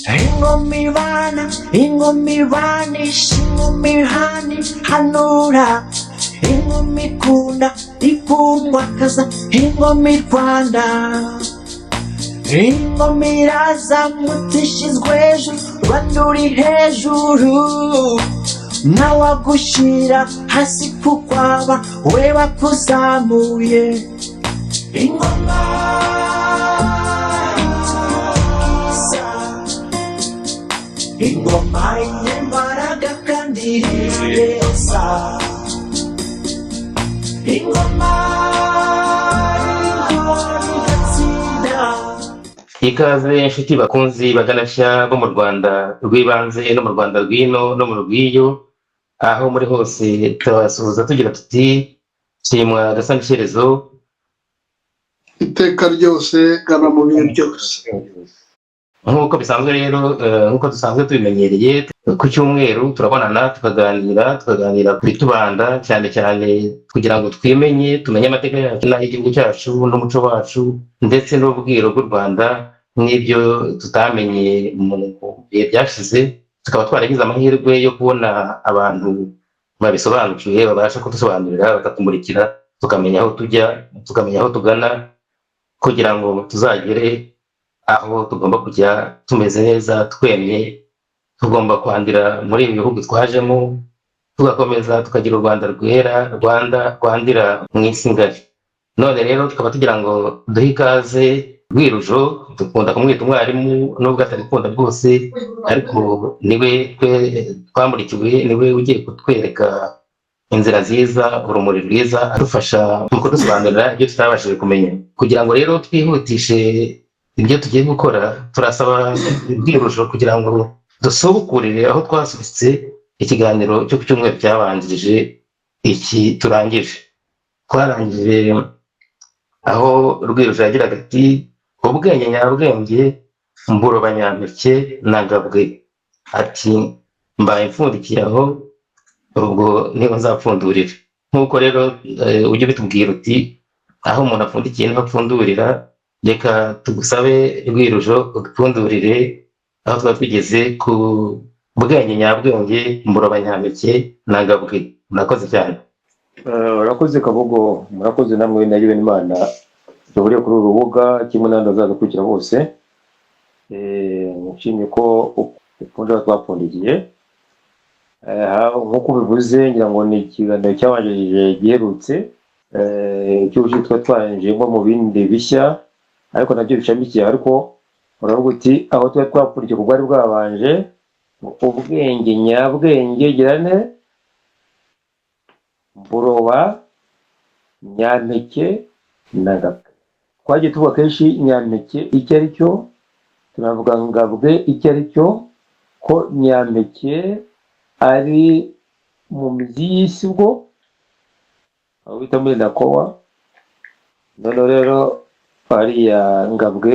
Ingoma ibana, ingoma ibanisha, ingoma ihana ihanura, ingoma ikunda ikundwa kaza, ingoma i Rwanda. Ingoma irazamutse ishyizwe hejuru, Rwanda uri hejuru, ntawagushyira hasi kukwaba we bakuzamuye. Ingoma nziza, ingoma y'imbaraga kandi neza, ingoma igatsinda. Ikaze inshuti bakunzi baganashya bo mu Rwanda rw'ibanze no mu Rwanda rw'ino no mu rw'iyo, aho muri hose turabasuhuza tugira tuti: "Shimwa Gasana Ishyerezo." Iteka ryose, gana mu bihe byose. Nk'uko bisanzwe rero, nk'uko dusanzwe tubimenyereye, ku cyumweru turabonana tukaganira ku bitubanda cyane cyane kugira ngo twimenye, tumenye amateka yacu n'ay'igihugu cyacu n'umuco wacu ndetse n'ubwiru bw'u Rwanda n'ibyo tutamenye mu bihe byashize, tukaba twaragize amahirwe yo kubona abantu babisobanukiwe, babasha kudusobanurira, bakatumurikira, tukamenya aho tujya, tukamenya aho tugana, kugira ngo tuzagere aho tugomba kujya tumeze neza, twemye. Tugomba kwandira muri ibi bihugu twajemo, tugakomeza tukagira u Rwanda rwera, Rwanda rwandira mu isi ngari. None rero tukaba tugira ngo duhe ikaze Rwirujo, dukunda kumwita umwarimu nubwo atabikunda rwose, ariko niwe twe twamurikiwe, niwe ugiye kutwereka inzira nziza, urumuri rwiza, adufasha mu kudusobanurira ibyo tutabashije kumenya. Kugira ngo rero twihutishe ibyo tugiye gukora, turasaba Rwirujo kugira ngo dusubukurire aho twasubitse ikiganiro cyo ku cyumweru cyabanjirije iki turangije. Twarangije aho Rwirujo yagiraga ati: "Ubwenge nyabwenge, mburobanyampeke na Gabwe." Ati: "Mbaye mfundikiye aho, ubwo niho nzapfundurira." Nk'uko rero ujya ubitubwira uti: "Aho umuntu apfundikiye niho apfundurira." Reka tugusabe Rwirujo, udupfundurire aho twaba tugeze ku bwenge nyabwenge, mburobanyampeke na Gabwe. Murakoze cyane. Urakoze Kabugo, murakoze namwe na Imana duhuriye kuri uru rubuga kimwe n'abandi bazadukurikira bose. Nshimye ko upfundura twapfundikiye. Nk'uko ubivuze, ngira ngo ni ikiganiro cyabanjirije giherutse cy'ubushize, twari twarinjiyemo mu bindi bishya ariko nabyo bishamikiye. Ariko uravuga uti aho tuba twapfundikiye ku bwari bwabanje, ubwenge nyabwenge girane mburoba nyampeke na Gabwe. Twagiye tuvuga kenshi nyampeke icyo ari cyo, tunavuga Ngabwe icyo ari cyo, ko nyampeke ari mu mizi y'isi, ubwo aho bita muri Nakowa. Noneho rero hariya Ngabwe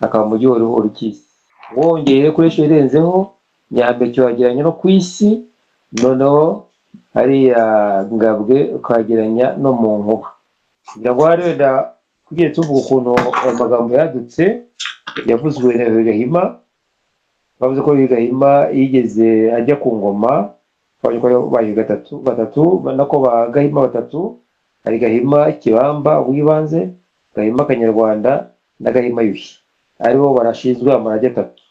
akaba mu gihorihori cy'isi. Wongeye kuri irenzeho, nyampeke wagereranya no ku isi, noneho hariya Ngabwe ukagereranya no mu nkuba. Kugira ngo hari wenda tugiye tuvuga ukuntu ayo magambo yadutse, yavuzwe na Gahima. Bavuze ko Gahima yigeze ajya ku ngoma, bavuze ko baye gatatu batatu, nako ba Gahima batatu: hari Gahima Kibamba w'ibanze, Gahima Kanyarwanda na Gahima Yuhi, aribo barashinzwe amarage atatu.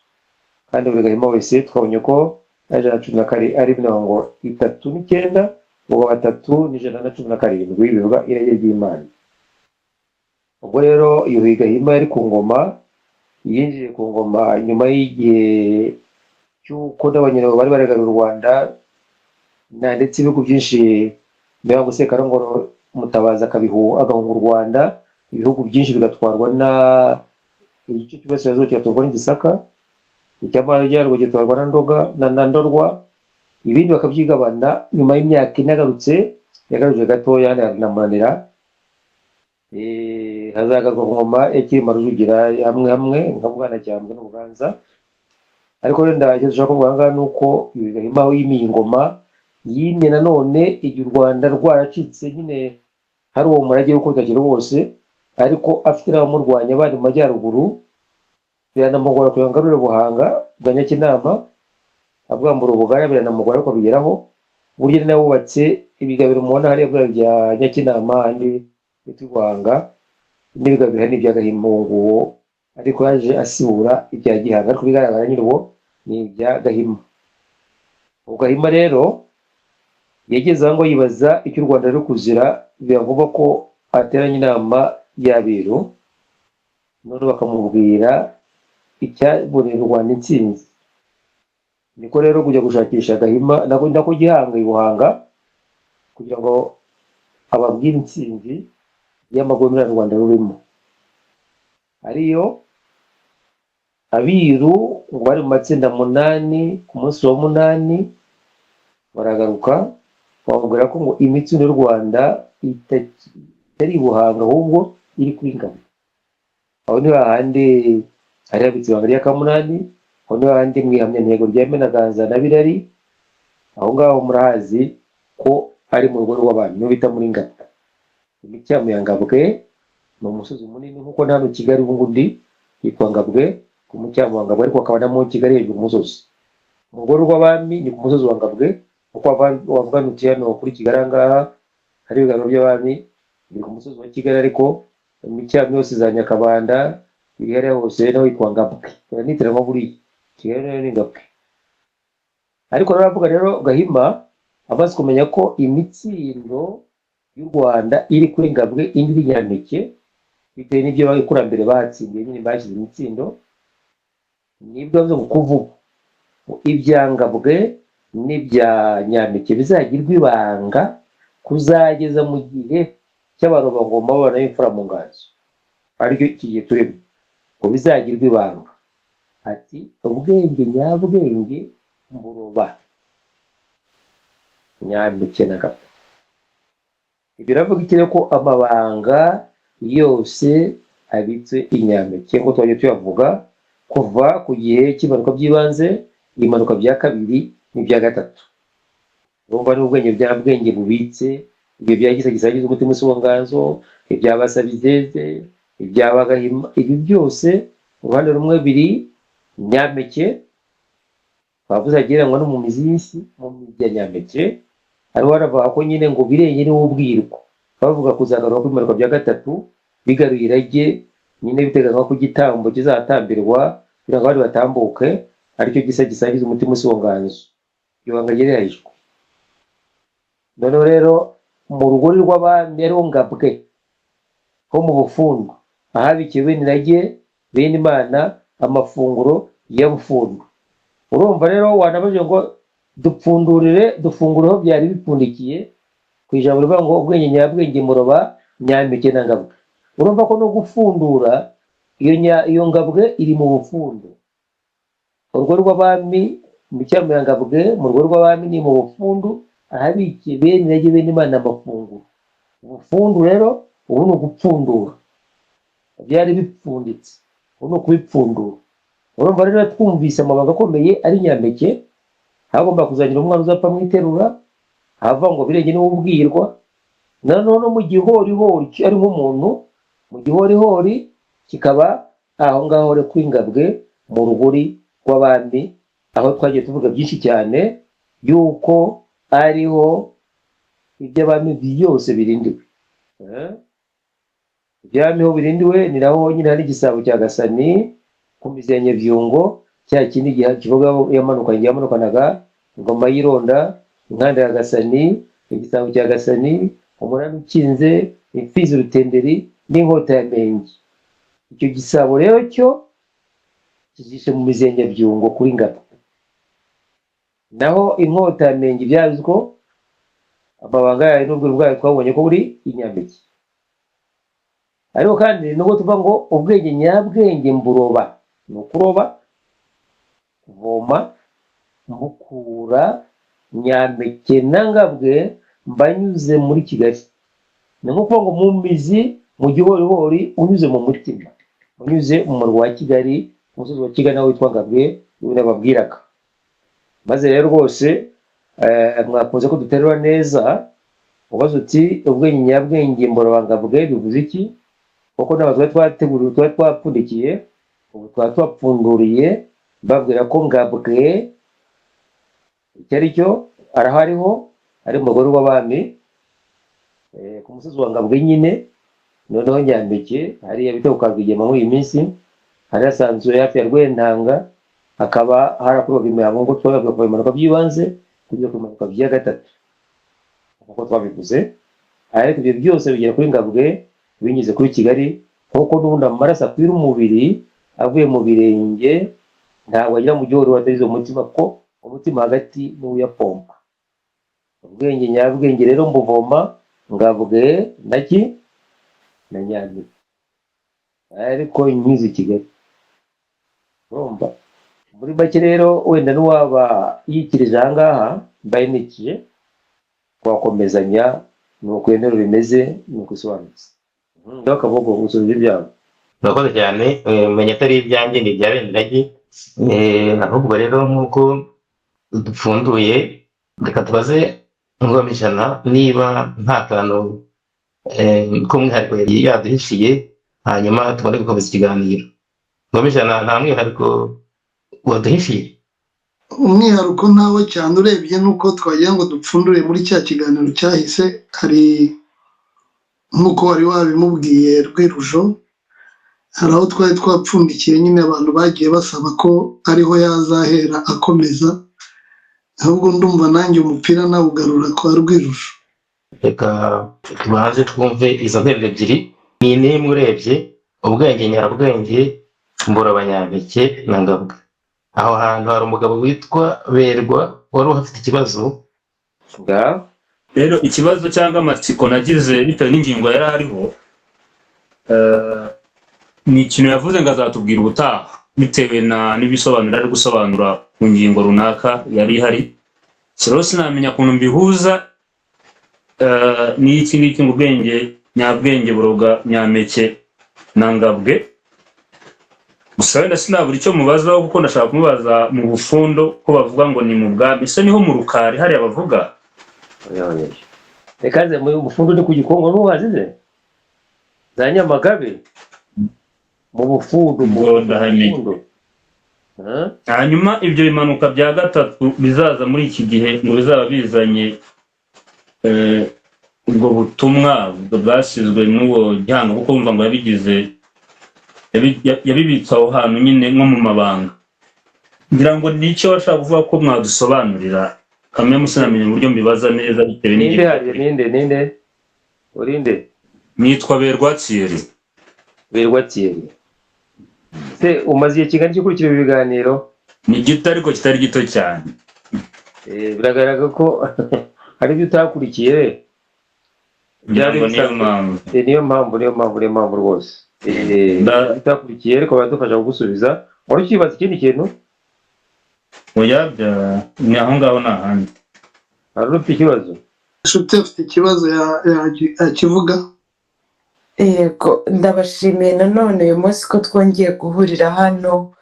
Kandi buri Gahima wese twabonye ko ari 114, ari 39, ubwo batatu ni 117, bivuga irage ry'Imana. Ubwo rero Yuhi Gahima yari ku ngoma, yinjiye ku ngoma nyuma y'igihe cy'uko n'Abanyarwanda bari baregaruye u Rwanda na ndetse ibihugu byinshi, mbega Sekarongoro Mutabazi akabihu agahunga u Rwanda, ibihugu byinshi bigatwarwa na igice cy'uburasirazuba kigatwarwa n'Igisaka, icy'amajyaruguru gitwarwa na Ndoga na Ndorwa, ibindi bakabyigabana. Nyuma y'imyaka 4 agarutse, yagaruje gatoya aramunanira. Hazagaruka ku ngoma ya Cyilima Rujugira hamwe hamwe nka Bwanacyambwe n'Ubuganza. Ariko wenda icyo dushaka kuvuga aha ngaha ni uko Yuhi Gahima aho yimiye ingoma, yimye nanone igihe u Rwanda rwaracitse nyine, hari uwo murage w'uko utakiri wose, ariko afite n'abamurwanya bari mu majyaruguru. Biranamugora kugira ngo agarure Buhanga bwa Nyakinama, abwambura Ubugaya, biranamugora ariko bigeraho. Burya ni nawe wubatse ibigabiro mubona hariya bwa bya Nyakinama, ahandi bita i Buhanga, n'ibigabiro hari n'ibya Gahima uwo nguwo, ariko yaje asibura ibya Gihanga, ariko ibigaragara nyine uwo ni ibya Gahima. Ubwo Gahima rero yageze aho ngo yibaza icyo u Rwanda ruri kuzira, biba ngombwa ko ateranya inama y'abiru, none bakamubwira icyabonera u Rwanda intsinzi. Niko rero kujya gushakisha Gahima nako Gihanga i Buhanga kugira ngo ababwire intsinzi y'amagomera u Rwanda rurimo, ariyo abiru ngo bari mu matsinda 8. Ku munsi wa 8 baragaruka bamubwira ko ngo imitsindo y'u Rwanda itari i Buhanga, ahubwo iri kuri Ngabo. Aho ni hahandi hari habitse ibanga rya Kamunani, aho ni hahandi mu ihamyantego rya Menaganza na Birari, aho ngaho murahazi ko ari mu rugo rw'abantu, niho bita muri Ngabo. Imicyamo ya Ngabwe ni umusozi munini, nk'uko na hano Kigali ubu ngubu ndi hitwa Ngabwe ku mucyamo wa Ngabwe, ariko hakaba na mu Kigali hejuru ku musozi. Mu rugo rw'abami ni ku musozi wa Ngabwe, kuko wavuga uti hano kuri Kigali aha ngaha hari ibiganiro by'abami biri ku musozi wa Kigali, ariko imicyamo yose za Nyakabanda iri hariya hose naho hitwa Ngabwe, nitiranwa buriya Kigali nayo ni Ngabwe. Ariko rero aravuga rero Gahima amaze kumenya ko imitsindo y'u Rwanda iri kuri Ngabwe, indi iri Nyampeke, bitewe n'ibyo abakurambere batsindiye nyine bashyize imitsindo, nibwo yavuze ngo kuvuga ibya Ngabwe n'ibya Nyampeke bizagirwa ibanga kuzageza mu gihe cy'abarobangoma babana b'imfura mu nganzo, aricyo iki gihe turimo, ngo bizagirwa ibanga. Ati ubwenge nyabwenge mburoba Nyampeke na Ngabwe. Ibyo biravuga iki rero? Ko amabanga yose abitswe i Nyampeke, nk'uko twagiye tuyavuga kuva ku gihe cy'impanuka by'ibanze, impanuka bya kabiri n'ibya gatatu. Urumva ni ubwenge bya bwenge bubitse ibyo bya Gisa gisangiza umutima usi wa Nganzo, ibya Basabizeze, ibya Bagahima, ibi byose uruhande rumwe biri Nyampeke, twavuze agereranywa no mu mizi y'isi, mu mizi ya Nyampeke. Hariho haravuga ko nyine ngo birenge niwe ubwirwa, bavuga kuzagaruka kw'impanuka bya gatatu bigaruye irage nyine, biteganywa ko igitambo kizatambirwa kugira ngo abandi batambuke, aricyo Gisa gisangiza umutima usi wa Nganzo, iryo banga ryereranyijwe. Noneho rero mu rugori rw'abami ariho Ngabwe ho mu Bufundu, ahabikiwe bene irage bene Imana amafunguro ya Bufundu. Urumva rero wanabajije ngo dupfundurire dufungure aho byari bipfundikiye, ku ijambo rivuga ngo ubwenge nyabwenge muroba Nyampeke na Ngabwe. Urumva ko no gupfundura iyo Ngabwe iri mu Bufundu, urugo rw'abami mu cyambo ya Ngabwe, mu rugo rw'abami ni mu Bufundu, ahabikiye bene irage bene Imana amafunguro. Ubufundu rero ubu ni ugupfundura byari bipfunditse, ubu ni ukubipfundura. Urumva rero twumvise amabanga akomeye ari Nyampeke, hagomba kuzagira umwana uzapfa mu iterura, hava ngo birenge niwe ubwirwa. Nanone no mu gihorihori ari nk'umuntu mu gihorihori kikaba aho ngaho rero kuri Ngabwe mu ruguri rw'abami, aho twagiye tuvuga byinshi cyane yuko ariho iby'abami byose birindiwe. Iby'abami ho birindiwe ni naho honyine hari igisabo cya Gasani ku mizi ya Nyabyungo, cya kindi kivuga yamanukanaga ingoma y'ironda, inkanda ya Gasani, igisabo cya Gasani, umunani ukinze, imfizi rutenderi n'inkota ya Menge. Icyo gisabo rero cyo kijishe mu mizi ya Nyabyungo kuri Ngabwe. Naho inkota ya Menge ibyazwo amabanga yayo n'ubwiru bwayo twabonye ko buri i Nyampeke. Ariko kandi nubwo tuvuga ngo ubwenge nyabwenge mburoba, ni ukuroba, kuvoma, mbukura Nyampeke na Ngabwe mbanyuze muri Kigali, ni nko kuvuga ngo mu mizi, mu gihorihori, unyuze mu mutima, unyuze mu murwa wa Kigali, umusozi wa Kigali nawo witwa Ngabwe, niwo nababwiraga. Maze rero rwose mwakunze ko duterura neza, ubaza uti ubwenge nyabwenge mburoba Ngabwe bivuze iki? Kuko ntabwo twari twateguriwe, twari twapfundikiye. Ubu twaba tubapfunduriye mbabwira ko Ngabwe icyo ari cyo arahariho, ari mu rugo rw'abami, ku musozi wa Ngabwe nyine. Noneho Nyampeke hariya bita ku Karwigema muri iyi minsi, hari hasanzwe hafi ya Rwentanga, hakaba harakorwaga imihango nk'uko twababwiye ku bimanuka by'ibanze kugera ku bimanuka bya gatatu nk'uko twabivuze. Ariko ibyo byose bigera kuri Ngabwe binyuze kuri Kigali, nk'uko n'ubundi amaraso akwira umubiri avuye mu birenge ntabwo agera mu gihugu atarize umutima, ko umutima hagati niwo uyapompa. Ubwenge nyabwenge rero mbuvoma Ngabwe na ki na Nyampeke, ariko nkizi Kigali. Urumva muri make rero, wenda n'uwaba yikirije aha ngaha mbaye nikiye twakomezanya, ni uko iyo nteruro imeze, ni uko isobanutse. Ngaho Kabogo, gusubiza ibyabo. Murakoze cyane. Menya atari ibyanjye, ni ibya Bendiragi. Ahubwo rero nk'uko dupfunduye, reka tubaze Ngomijana niba nta kantu k'umwihariko yari yaduhishiye, hanyuma tubone gukomeza ikiganiro. Ngomijana, nta mwihariko waduhishiye? Umwihariko ntawe cyane, urebye nuko twagira ngo dupfundure muri cya kiganiro cyahise. Hari nk'uko wari wabimubwiye Rwirujo, hari aho twari twapfundikiye nyine, abantu bagiye basaba ko ariho yazahera akomeza. Ahubwo ndumva nanjye umupira nawugarura kwa Rwirujo. Reka tubanze twumve izo nteruro ebyiri, ni n'imwe urebye: ubwenge nyarabwenge mbura abanyampeke na Ngabwe. Aho hantu hari umugabo witwa Berwa wari uhafite ikibazo. Ngaho. Rero ikibazo cyangwa amatsiko nagize bitewe n'ingingo yari ariho, ni ikintu yavuze ngo azatubwira ubutaha bitewe na n'ibisobanuro ari gusobanura ku ngingo runaka yari ihari. So rero sinamenya ukuntu mbihuza n'iki ngiki ngo ubwenge nyabwenge buroga Nyampeke na Ngabwe. Gusa wenda sinabura icyo mubazaho, kuko ndashaka kumubaza mu Bufundo ko bavuga ngo ni mu bwami, ese niho mu Rukari hariya bavuga? Oya, oya. Reka nze mu Bufundu ni ku Gikongo, ntuhazize za Nyamagabe mu Bufundu mu Ubwo ndahamenye. Bufundu. Huh? Hanyuma ibyo bimanuka bya gatatu bizaza muri iki gihe ngo bizaba bizanye ubwo butumwa bwasizwe n'uwo Gihanga, kuko wumva ngo yabigize yabibitse aho hantu nyine nko mu mabanga. Ngira ngo nicyo bashaka kuvuga ko mwadusobanurira kamwe, musinamenya uburyo mbibaza neza bitewe Ninde? n'igihe. Hariya ninde? Ninde urinde? Nitwa Berwa Thierry. Berwa Thierry, se umaze igihe kingana iki ukurikira ibi biganiro? Ni gito ariko kitari gito cyane. Biragaragara ko hari ibyo utakurikiye. Ngira Byari ngo niyo bisanzwe. mpamvu. Niyo mpamvu, niyo mpamvu, niyo mpamvu rwose. Utakurikiye, ariko baradufasha kugusubiza. Wari ukibaza ikindi kintu? Oya, ni aho ngaho, ni ahandi. Hari ufite ikibazo? Inshuti afite ikibazo yakivuga. Yego, ndabashimiye nanone uyu munsi ko twongeye guhurira hano.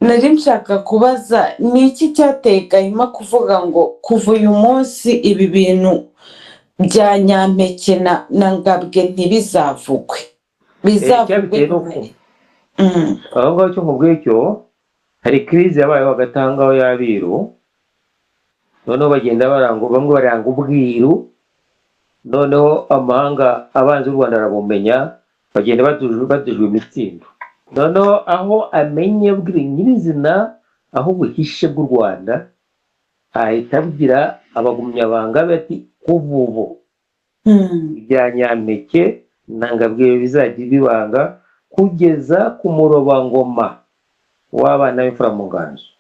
Nari nshaka kubaza, ni iki cyateye Gahima kuvuga ngo kuva uyu munsi ibi bintu bya Nyampeke na Ngabwe ntibizavugwe, bizavugwe? Icyabiteye ni uko aho ngaho icyo nkubwiye cyo, hari crise yabayeho hagati aho ngaho y'abiru. Noneho bagenda baranga, bamwe baranga ubwiru, noneho amahanga abanzi y'u Rwanda arabumenya, bagenda badujwe imitsindo. Noneho aho amenye bwira nyirizina aho buhishe bw'u Rwanda, ahita abwira abagumyabanga be ati kuva ubu ibya Nyampeke na Ngabwe bizajya bibanga kugeza ku murobangoma w'abana b'imfura mu nganzo.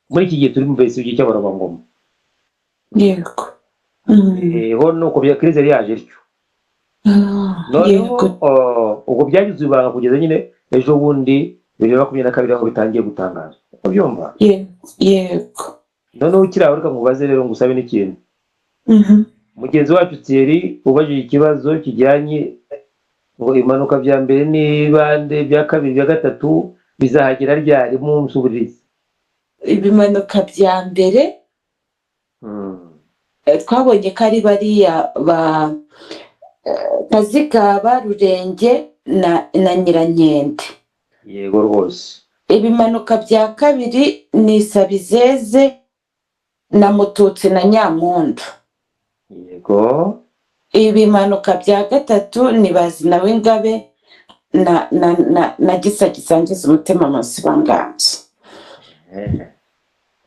Muri iki gihe turi mu mbese igihe cy'abarobangoma. Yego. Ho nuko bya crise yari yaje ityo. Noneho ubwo byagize ibanga kugeza nyine ejo bundi 2022 aho bitangiye gutangazwa, ubyumva? Yego. Noneho ukiri aho, reka nkubaze rero, ngusabe n'ikintu. Mugenzi wacu Thierry ubajije ikibazo kijyanye ngo impanuka bya mbere ni bande, bya kabiri, bya gatatu bizahagera ryari, munsubirize. Ibimanuka bya mbere, twabonye ko ari bariya ba Kazigaba, Rurenge na Nyirankende. Yego rwose. Ibimanuka bya kabiri ni Sabizeze na Mututsi na Nyampundu. Yego. Ibimanuka bya gatatu ni Bazina w'Ingabe na Gisa gisangiza umutima munsi wa Nganzo.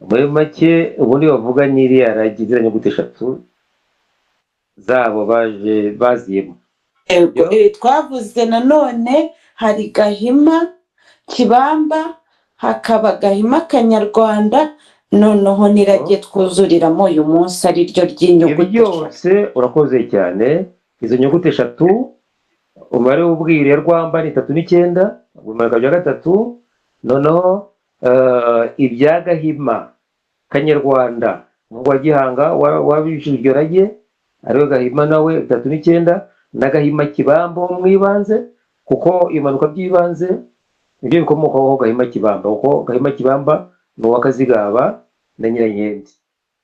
Muri make, ubundi bavuga n'iriya ragi, ziriya nyuguti eshatu zabo baje baziyemo. Yego, Yo. twavuze nanone hari Gahima Kibamba, hakaba Gahima Kanyarwanda, noneho n'irage twuzuriramo uyu munsi ari ryo Ibi ry'inyuguti eshatu. byose, urakoze cyane. Izo nyuguti eshatu, umubare w'ubwire rwamba ni 39, ibimanuka bya gatatu. Noneho ibya Gahima Kanyarwanda wa Gihanga wabishije iryo rage, ariwe Gahima nawe 39, na Gahima Kibamba wo mu ibanze, kuko imanuka by'ibanze nibyo bikomokaho Gahima Kibamba, kuko Gahima Kibamba ni uwa Kazigaba na Nyirankende.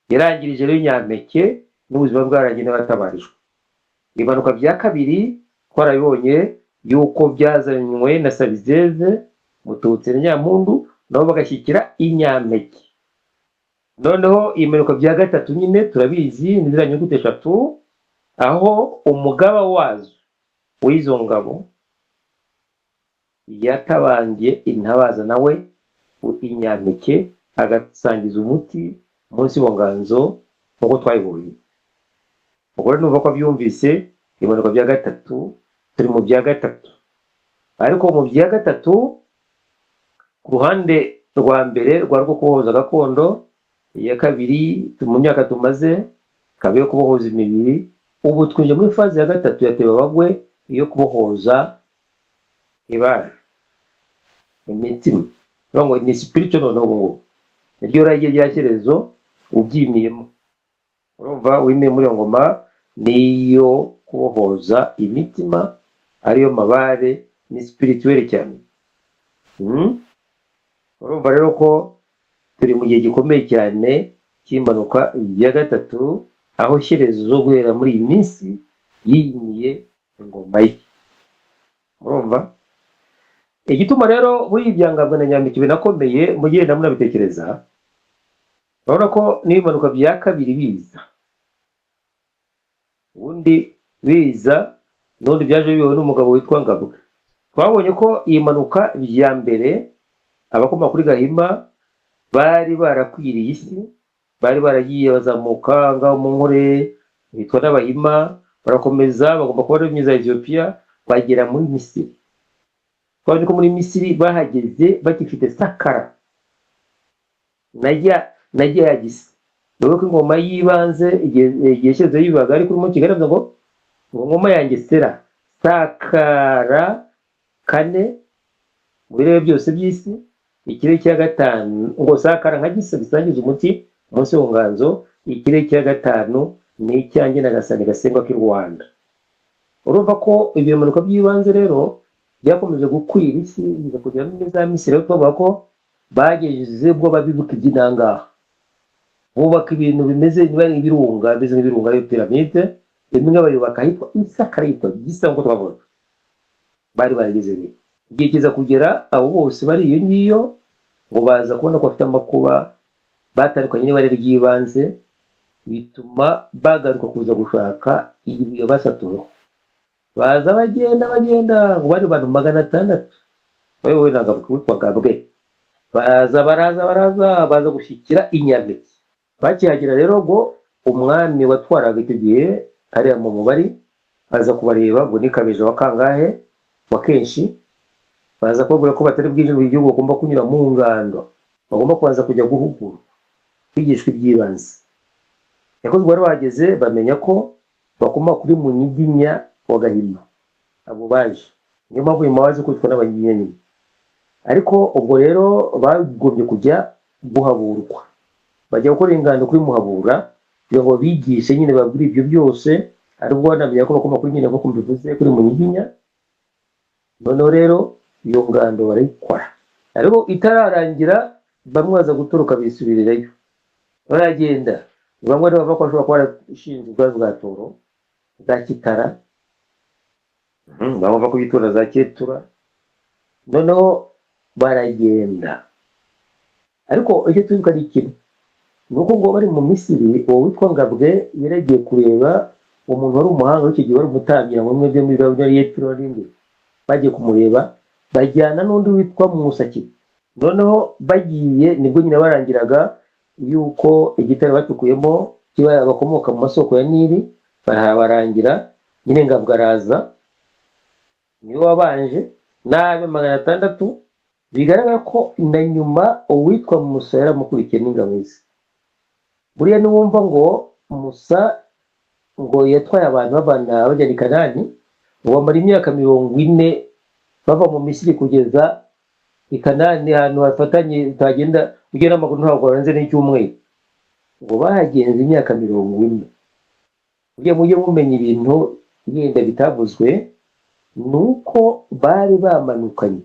Yarangirije rero Nyampeke n'ubuzima bwarangiye n'abatabarijwe. Impanuka bya kabiri twarabibonye yuko byazanywe na Sabizeze, Mututsi na Nyampundu, nabo bagashyikira Inyampeke. Noneho impanuka bya gatatu nyine turabizi, ni ziriya nyuguti eshatu, aho umugaba wazo w'izo ngabo yatabangiye intabaza nawe Inyampeke, agasangiza umuti munsi wa Nganzo nk'uko twabibonye. Ubwo rero numva ko abyumvise. Impanuka bya gatatu, turi mu bya gatatu, ariko mu bya gatatu ku ruhande rwa mbere rwa rwo kubohoza gakondo, iya kabiri mu myaka tumaze ikaba iyo kubohoza imibiri. Ubu twinjiye muri phase ya gatatu ya Tebabagwe, iyo kubohoza ibara, imitima. Bivuga ngo ni spiritual. Noneho ubu ngubu niryo rage rya Shyerezo ubyimiyemo. Urumva wimiye muri iyo ngoma niyo kubohoza imitima, ariyo mabare, ni spirituel cyane. Urumva rero ko turi mu gihe gikomeye cyane cy'impanuka ya gatatu, aho Shyerezo guhera muri iyi minsi yimiye ingoma ye. Urumva igituma rero muri ibyangabwa na Nyambika binakomeye, mugenda munabitekereza, urabona ko n'ibimanuka bya kabiri biza, ubundi biza n'ubundi byaje biyobowe n'umugabo witwa Ngabwe. Twabonye ko iyi mpanuka ya mbere, abakomoka kuri Gahima bari barakwiriye isi, bari baragiye bazamuka ngaho mu Nkore bitwa n'Abahima, barakomeza bagomba kuba ari za Etiyopiya, bagera muri Misiri. Twabonye ko muri Misiri bahageze bagifite Sakara na Gisa. Dore ko ingoma y'ibanze igihe cyose yibaga, ariko urimo kigaragaza ngo ngoma yanjye sera Sakara kane mu birere byose by'isi, ikirere cya gatanu ngo Sakara nka Gisa gisangiza umuti munsi w'unganzo, ikirere cya gatanu ni icyanjye na Gasani Gasengwa k'i Rwanda. Urumva ko ibimanuka by'ibanze rero byakomeje gukwira isi, biza kugera muri za Misiri, aho twavuga ko bageze ubwo babibuka iby'intangaha, bubaka ibintu bimeze niba ari ibirunga, bimeze nk'ibirunga, ariyo piramide imwe bayubaka ahitwa Isakara, yitwa Gisa nk'uko twavuga. Bari barageze rero igihe kiza kugera, abo bose bari iyo ngiyo ngo baza kubona ko bafite amakuba, batandukanye n'ibara ry'ibanze, bituma bagaruka kuza gushaka ibuye basatuweho. Baza bagenda bagenda, ngo bari abantu 600 bayobowe na Ngabwe witwa Ngabwe. Baza baraza baraza, baza gushyikira Inyameke. Bakihagera rero, ngo umwami watwaraga icyo gihe hariya mu mubari aza kubareba, ngo ni Kabeja wa kangahe wa kenshi. Baza kubabwira ko batari bwinjire mu gihugu, bagomba kunyura mu ngando, bagomba kubanza kujya guhugurwa, kwigishwa iby'ibanze. Yakozwe bari bahageze bamenya ko bakomoka kuri Munyiginya wa Gahima. Abo baje, niyo mpamvu nyuma baje kwitwa n'Abanyiginya nyine. Ariko ubwo rero bagombye kujya guhaburwa, bajya gukora ingando kuri Muhabura kugira ngo bigishe nyine, babwire ibyo byose, aribwo banamenya ko bakomoka kuri nyine, nk'uko mbivuze, kuri Munyiginya. Noneho rero iyo ngando barayikora, ariko itararangira bamwe baza gutoroka bisubirirayo, baragenda. Bamwe rero bavuga ko bashobora kuba barashinze ubwami bwa Toro za Kitara, bamwe bava kubitura za Cyetura. Noneho Baragenda, ariko icyo twibuka ari kimwe, ni uko ngo bari mu Misiri, uwo witwa Ngabwe yaragiye kureba umuntu wari umuhanga w'icyo gihe, wari umutambyi, ngo mwebwe muri Babylon Yetiro n'indi. Bagiye kumureba, bajyana n'undi witwa Musaki. Noneho bagiye, nibwo nyine barangiraga yuko igitare bacukuyemo kiba bakomoka mu masoko ya Nili. Barahabarangira nyine. Ngabwe araza, niwe wabanje n'abe 600. Bigaragara ko na nyuma uwitwa Musa yaramukurikiye n'ingabo ze. Buriya niwumva ngo Musa ngo yatwaye abantu babana bajyana i Kanani, ngo bamara imyaka 40 bava mu Misiri kugeza i Kanani, ahantu hafatanye utagenda ugenda n'amaguru ntabwo warenze n'icyumweru, ngo bahagenze imyaka 40. Mujye mumenya ibintu yenda bitavuzwe, ni uko bari bamanukanye,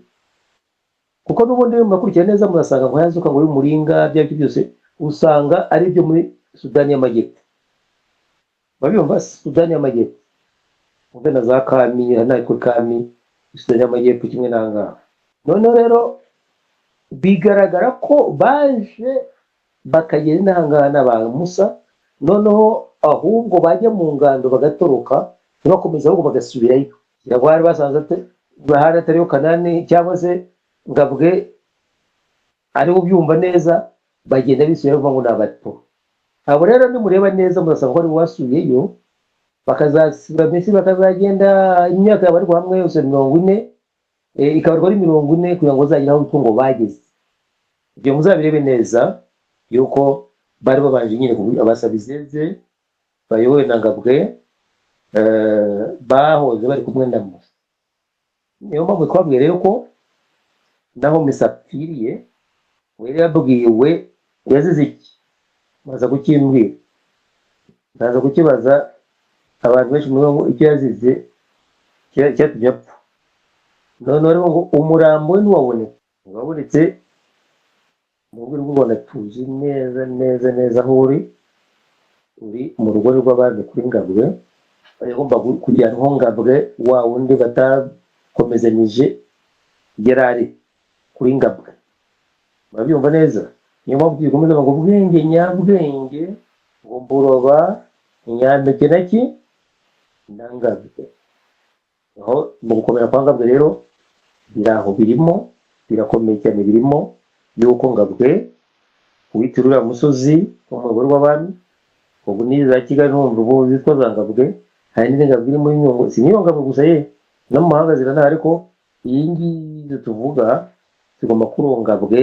kuko n'ubundi iyo munakurikira neza murasanga ngo yazuka ngo y'umuringa, ibyo aribyo byose usanga ari ibyo muri Sudani y'Amajyepfo. Babyumva, Sudani y'Amajyepfo, umve na za Kami natwe Kami, Sudani y'Amajyepfo kimwe n'ahangaha. Noneho rero bigaragara ko baje bakagera inahangaha n'aba Musa, noneho ahubwo bajya mu ngando bagatoroka, ntibakomeze, ahubwo bagasubirayo. Kugira ngo bari basanze bahari atariyo Kanani, cyangwa se Ngabwe ariwe ubyumva neza, bagenda bisubirayo bavuga ngo ni abato. Abo rero nimureba neza murasanga ko aribo basubiyeyo, bakazasubira mbese bakazagenda imyaka yabarirwa hamwe yose 40, ikabarwa ari 40 kugira ngo bazagere aho ngo bageze. Ibyo muzabirebe neza yuko bari babanje nyine Abasabizeze bayobowe na Ngabwe, bahoze bari kumwe na Musa. Niyo mpamvu twabwiye rero ko naho Musa apfiriye, we yabwiwe yazize iki, baza kukimbwira, ndaza kukibaza abantu benshi muri ngo icyo yazize cyatumye apfa. Noneho rero ngo umurambo we ntiwaboneka, ntiwabonetse mu rwego rw'u Rwanda. Tuzi neza neza neza aho uri, uri mu rugo rw'abami kuri Ngabwe. Yagomba kujyanwaho Ngabwe wa wundi batakomezanyije yari ari kuri Ngabwe. Murabyumva neza? Niyo mpamvu tugikomeza ngo ubwenge nyabwenge, ngo mburoba nyampeke na ki na Ngabwe. Aho mu gukomera kwa Ngabwe rero biri aho, birimo birakomeye cyane, birimo yuko Ngabwe witira uriya musozi wo mu rugo rw'abami, ubu ni za Kigali, numva ubu zitwa za Ngabwe. Hari n'indi Ngabwe iri muri Nyungwe, si n'iyo Ngabwe gusa ye, no mu mahanga ziranahari, ariko iyi ngiyi tuvuga zigomba kuri uwo Ngabwe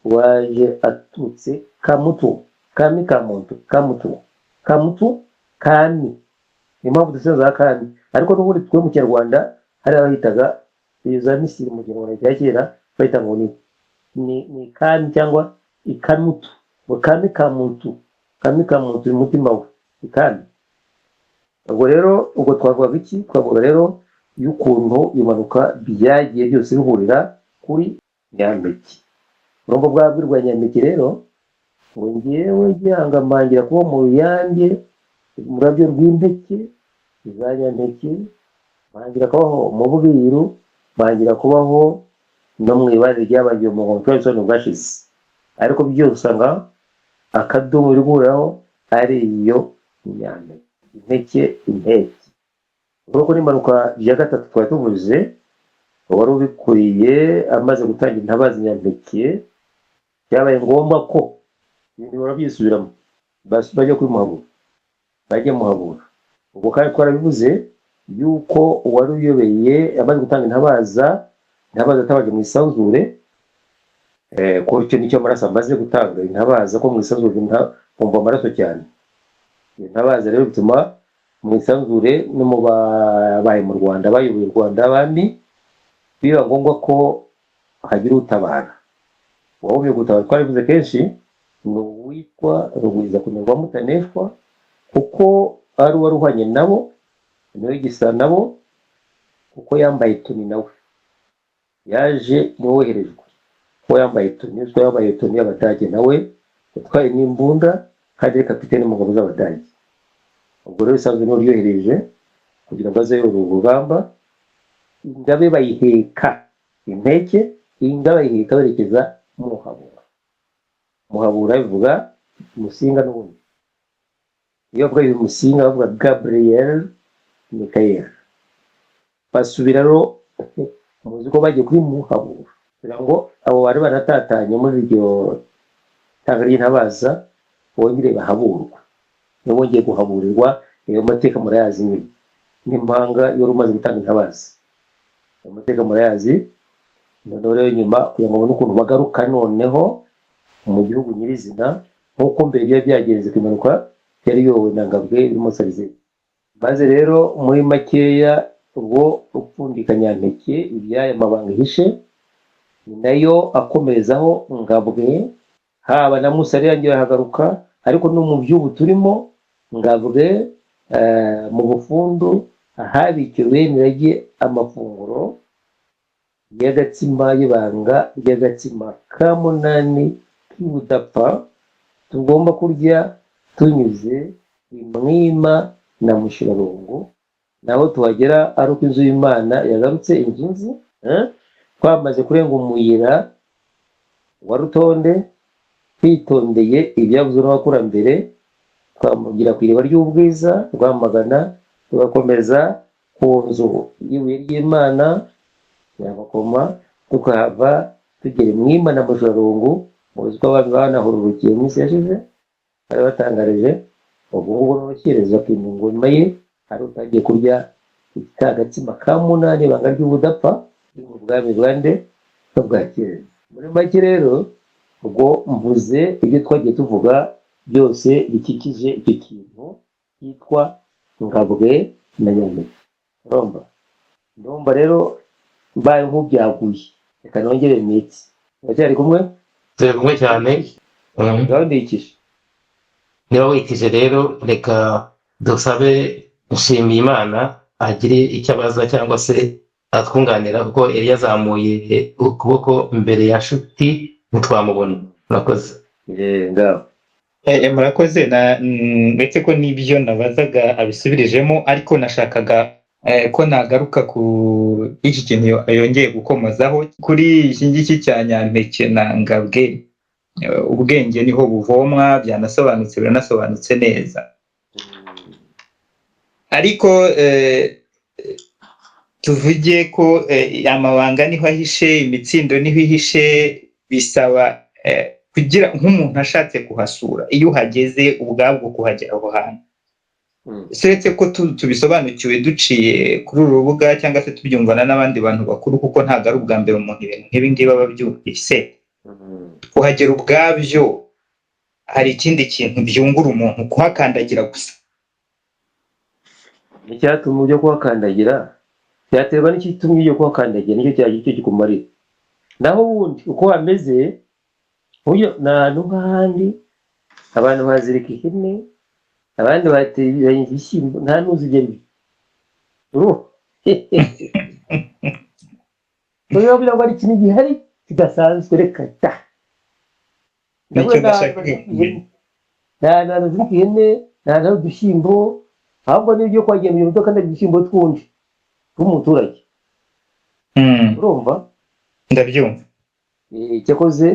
waje aturutse Kamutu, Kami ka muntu, Kamutu, Kamutu, Kami. Niyo mpamvu dufite za Kami, ariko n'ubundi twe mu Kinyarwanda hari abahitaga za Misiri, mu Kinyarwanda cya kera bahita ngo ni Kami cyangwa Ikanutu, ngo Kami ka muntu, Kami ka muntu ni umutima we Ikami. Ubwo rero ubwo twavugaga iki? Twavuga rero y'ukuntu impanuka byagiye byose bihurira kuri Nyampeke. Urumva bwa bwirwa Nyampeke rero, ngo ngewe gihangamangira kuba mu ruyange umurabyo rw'impeke za Nyampeke, mangira kubaho mu bwiru, mangira kubaho no mu ibare ryabagiye mu ngoma twari bwashize, ariko byose usanga akadomo biri guhuriraho ari iyo Nyampeke, impeke, impeke. Urabona ko n'impanuka ya gatatu twari tuvuze, wari ubikwiye amaze gutanga intabazi Nyampeke, byabaye ngombwa ko ibintu bihora byisubiramo, bajya kuri Muhabura, bajya Muhabura. Ubwo kandi twarabivuze yuko uwari uyobeye amaze gutanga intabaza, intabaza atabaje mu isanzure, ko icyo nicyo amaraso amaze gutanga intabaza, ko mu isanzure kumva amaraso cyane. Iyo ntabaza rero bituma mu isanzure no mu babaye mu Rwanda, bayoboye u Rwanda, abami, biba ngombwa ko hagira utabara. Uwawubiye gutabara twarabivuze kenshi ni uwitwa Rugwiza kumerwa Mutaneshwa, kuko ari uwari uhwanye nabo, niwe gisa nabo, kuko yambaye tuni, nawe yaje niwe woherejwe, kuko yambaye tuni, kuko yambaye tuni y'Abadage, nawe yatwaye n'imbunda kandi ari kapitene mu ngabo z'Abadage. Ubwo rero bisanzwe niwe uryohereje kugira ngo aze ayobore urugamba. Ingabe bayiheka impeke Inga bayiheka berekeza Muhabura. Muhabura bivuga Musinga n'ubundi. Iyo bavuga uyu Musinga bavuga Gabriel Michael. Basubira rero, muzi ko bagiye kuri Muhabura kugira ngo abo bari baratatanye muri iryo tanga ry'intabaza bongere bahaburwe. Nibo bongeye guhaburirwa. Ayo mateka murayazi nyine, n'impanga yari umaze gutanga intabaza, ayo mateka murayazi. Noneho rero nyuma, kugira ngo babone ukuntu bagaruka noneho mu gihugu nyirizina, nk'uko mbere byari byagenze ku impanuka yari iyobowe na Ngabwe irimo Sarizeri. Maze rero muri makeya, ubwo upfundika Nyampeke iby'aya mabanga ihishe, ni nayo akomerezaho Ngabwe, haba na Musare yangiye arahagaruka, ariko no mu by'ubu turimo Ngabwe, mu bufundu ahabikiwe bene irage amafunguro y'agatsima y'ibanga ry'agatsima ka munani k'ubudapfa tugomba kurya tunyuze i Mwima na Mushirarungu, naho tuhagera ari uko inzu y'Imana yagarutse inzu, twamaze kurenga umuyira wa Rutonde, twitondeye ibyavuzwe n'abakurambere, twamugira ku iriba ry'ubwiza Rwamagana, tugakomeza ku nzu y'ibuye ry'Imana Nyabakoma, tukahava tugera i Mwima na Mushirarungu. Muzi ko abami banahururukiye mu minsi yashize, bari batangarije ubwo ngubwo n'abashyireza ku ingoma ye hari utangiye kurya ka gatsima ka munani ibanga ry'ubudapfa mu bwami bwa nde? Bwa kera. Muri make rero, ubwo mvuze ibyo twagiye tuvuga byose bikikije icyo kintu cyitwa Ngabwe na Nyampeke. Urumva, ndumva rero mbaye nk'ubyaguye, reka nongere imitsi. Uracyari kumwe? Turi kumwe cyane. Ngaho ndikije. Niba witije rero, reka dusabe Nshimiyimana agire icyo abaza cyangwa se atwunganira, kuko yari yazamuye ukuboko mbere ya Nshuti ntitwamubona. Murakoze. Ngaho. Murakoze. Uretse ko n'ibyo nabazaga abisubirijemo, ariko nashakaga ko nagaruka ku iki kintu yongeye gukomozaho kuri iki ngiki cya Nyampeke na Ngabwe. Ubwenge niho buvomwa, byanasobanutse, biranasobanutse neza, ariko tuvuge ko amabanga niho ahishe, imitsindo niho ihishe, bisaba kugira nk'umuntu ashatse kuhasura, iyo uhageze ubwabwo kuhagera aho hantu, uretse ko tubisobanukiwe duciye kuri uru rubuga cyangwa se tubyumvana n'abandi bantu bakuru, kuko ntabwo ari ubwa mbere umuntu ibintu nk'ibi ngibi aba abyumvise, kuhagera ubwabyo hari ikindi kintu byungura umuntu kuhakandagira gusa? Icyatuma ujya kuhakandagira byaterwa n'ikitumye ujya kuhakandagira, nicyo cyagira icyo kikumarira. Naho ubundi uko hameze buryo ni ahantu nk'ahandi, abantu bazirika ihene, abandi batera ibishyimbo, nta n'uzi ibyo ari byo. Urumva kugira ngo hari ikintu gihari kidasanzwe, reka ta. Nicyo ndashaka kumenya. Nta hantu bazirika ihene, nta hantu hari udushyimbo, ahubwo n'ibyo kwagenda ibintu kandi ibishyimbo twundi tw'umuturage. Urumva? Ndabyumva. Cyakoze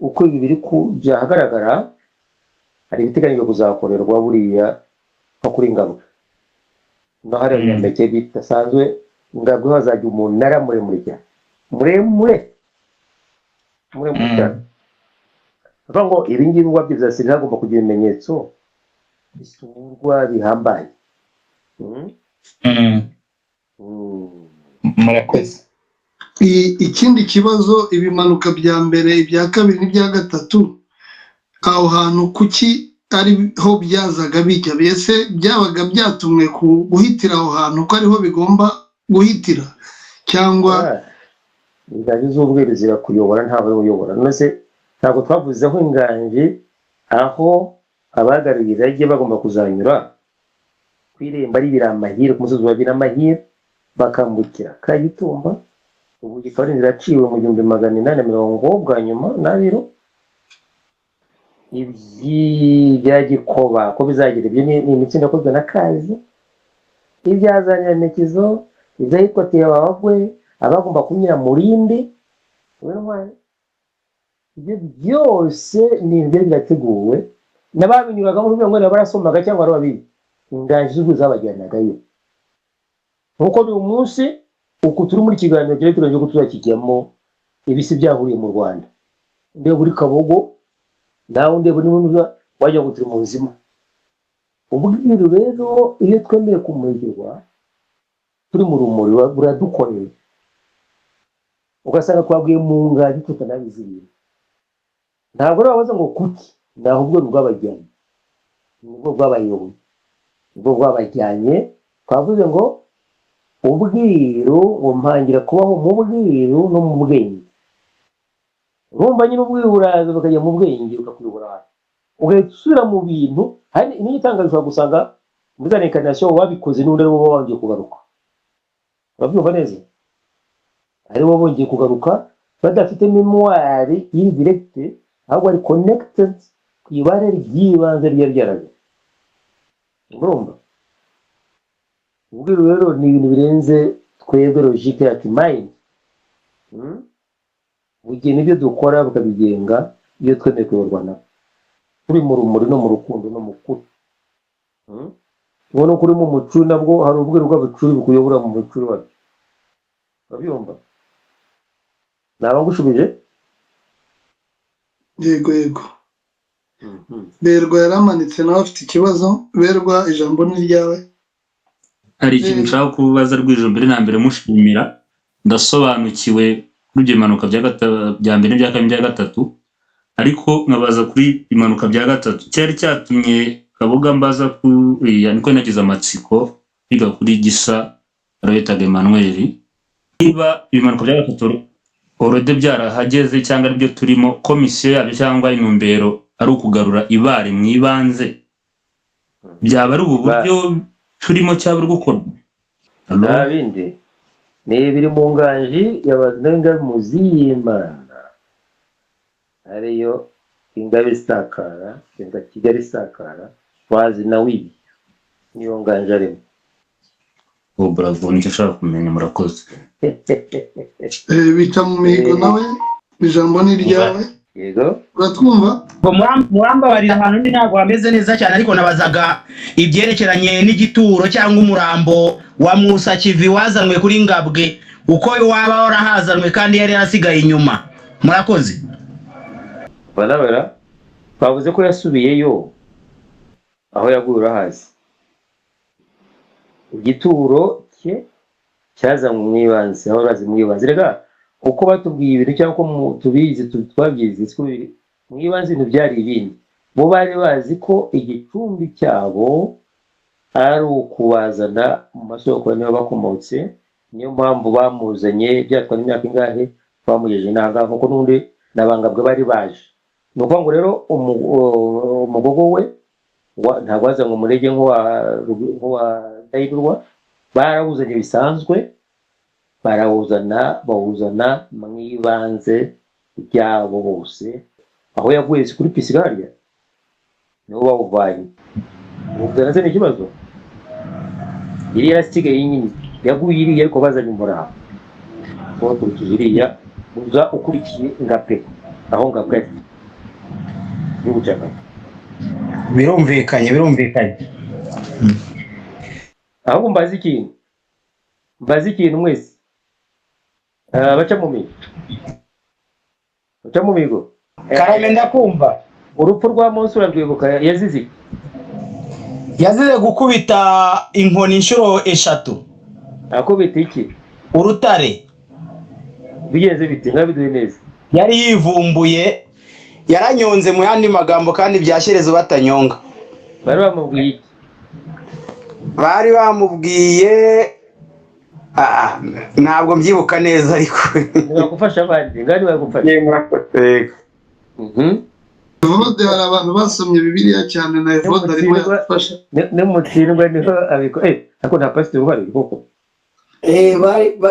uko ibi biri kujya ahagaragara, hari ibiteganyijwe kuzakorerwa buriya nko kuri Ngabwe no hariya Nyampeke bidasanzwe. Ngabwe hazajya umunara muremure cyane, muremure muremure cyane. Bavuga ngo ibi ngibi ubwabyo bizasiga hagomba kugira ibimenyetso bisurwa bihambaye. Murakoze. Ikindi kibazo, ibimanuka bya mbere, ibya kabiri n'ibya gatatu, aho hantu kuki ariho byazaga bijya? Mbese byabaga byatumwe ku guhitira aho hantu ko ariho bigomba guhitira, cyangwa? Inganji z'ubwiru zirakuyobora, ntabwo ari uyobora. None se ntabwo twavuzeho inganji, aho abahagarariye irage bagomba kuzanyura ku irembo ari Biramahire, ku musozi wa Biramahire, bakambukira Kagitumba, ubu ikaba ari inzira yaciwe mu 1880 bwa nyuma n'abiro ibya Gikoba ko bizagira ibyo ni imitsindo yakozwe na Kazi, ibya za Nyamekizo, iby'ahitwa Tebabagwe, abagomba kunyura Murindi. Wowe ntwari, ibyo byose ni ibyo birateguwe n'ababinyuragamo kugira ngo barasomaga cyangwa ari babizi, inganji z'ubwo zabajyanagayo. Nk'uko uyu munsi uku turi muri kiganiro cyari tugamije ko tuzakijyamo ibisi byahuriye mu Rwanda, ndeba uri Kabogo nawe ndeba niba wajya ngo turi mu buzima. Ubwiru rero iyo twemeye kumurikirwa turi mu rumuri buradukorera, ugasanga twaguye mu ngagi tutanabizi ibintu. Ntabwo rero babaza ngo kuki, ni ahubwo bwabajyanye, nibwo bwabayoboye, nibwo bwabajyanye. Twavuze ngo ubwiru ngo mpangira kubaho mu bwiru no mu bwenge. Urumva nyine ubwiru buraza bukajya mu bwenge bukakuyobora ahantu, ugahita usubira mu bintu. Hari n'igitangaje, ushobora gusanga muri za reincarnation wabikoze n'undi ari wowe wongeye kugaruka. Urabyumva neza, ari bo bongeye kugaruka badafite mémoire iri directe, ahubwo ari connected ku ibare ry'ibanze ryari ryaraje. Urumva ubwiru rero ni ibintu birenze twebwe logique yacu, mind. Bugena ibyo dukora, bukabigenga iyo twemeye kuyoborwa nabo turi mu rumuri no mu rukundo no mu kuri. Ubona ko uri mu mucuri, nabwo hari ubwiru bw'abacuri bukuyobora mu mucuri wabyo. Urabyumva? Naba ngushubije? Yego yego. Berwa yaramanitse, nawe afite ikibazo. Berwa, ijambo ni iryawe. Hari ikintu nshaka kubaza Rwijo. Mbere na mbere mushimira, ndasobanukiwe kuri ibyo bimanuka bya mbere n'ibya kabiri n'ibya gatatu, ariko nkabaza kuri imanuka bya gatatu cyari cyatumye Kabuga mbaza kuriya, niko nagize amatsiko kwiga kuri Gisa Arabitaga Emmanuel, niba ibimanuka bya gatatu already byarahageze cyangwa aribyo turimo, komisiyo yabyo cyangwa intumbero ari ukugarura ibare mu ibanze, byaba ari ubu buryo turimo cyangwa buri gukorwa? Nta bindi, ni ibiri mu nganji y'abazenga muziyimana, ariyo Ingabe isakara, inga Kigali isakara, bazi nawe ibi niyo nganje arimo. Oh, bravo, nicyo nshaka kumenya, murakoze. Bica mu mihigo, nawe ijambo ni iryawe. Yego. Uratwumva? Ngo murambabarira, ahantu ndi ntabwo hameze neza cyane, ariko nabazaga ibyerekeranye n'igituro cyangwa umurambo wa Musa Kivi wazanwe kuri Ngabwe, uko waba warahazanwe kandi yari yarasigaye inyuma. Murakoze. Barabara twavuze ko yasubiyeyo aho yaguye, urahazi. Igituro cye cyazanywe mu ibanze, aho bazi mu ibanze. Rega uko batubwiye ibintu cyangwa uko tubizi, twabyize siko biri. Mu ibanze ibintu byari ibindi, bo bari bazi ko igicumbi cyabo ari ukubazana mu masoko niba bakomotse. Niyo mpamvu bamuzanye, byatwara imyaka ingahe, bamugejeje n'ahangaha, nkuko n'undi nabangabwe bari baje. Ni ukuvuga ngo rero umugogo we ntabwo wazanywe umurege nk'uwa Ndahindurwa, barawuzanye bisanzwe, barawuzana, bawuzana mu ibanze ryabo bose aho yaguye, si kuri Pisigarya niho bawuvanye. Uwuzana se ni ikibazo? Iriya yarasigaye nyine, yaguye iriya, ariko bazanye umurambo bakurikije iriya, uza ukurikiye Ngabwe aho Ngabwe ari, igihugu cya Ngabwe. Birumvikanye, birumvikanye. Ahubwo mbaze ikintu, mbaze ikintu mwese. Baca mu mihigo, baca mu mihigo. Karame, ndakumva. Urupfu rwa Munsi urarwibuka? Yazize iki? Yazize gukubita inkoni inshuro 3. Akubita iki? Urutare. Bigenze bite? Nkabiduhe neza. Yari yivumbuye, yaranyonze mu yandi magambo, kandi bya Shyerezo batanyonga. Bari bamubwiye iki? Bari bamubwiye, ntabwo mbyibuka neza ariko. Ntibagufasha abandi ngari bagufasha. Yego. Evode, hari abantu basomye Bibiliya cyane, na Evode arimo yadufasha. Nimutsindwa niho abiko, ariko nta pasiteri uhari koko.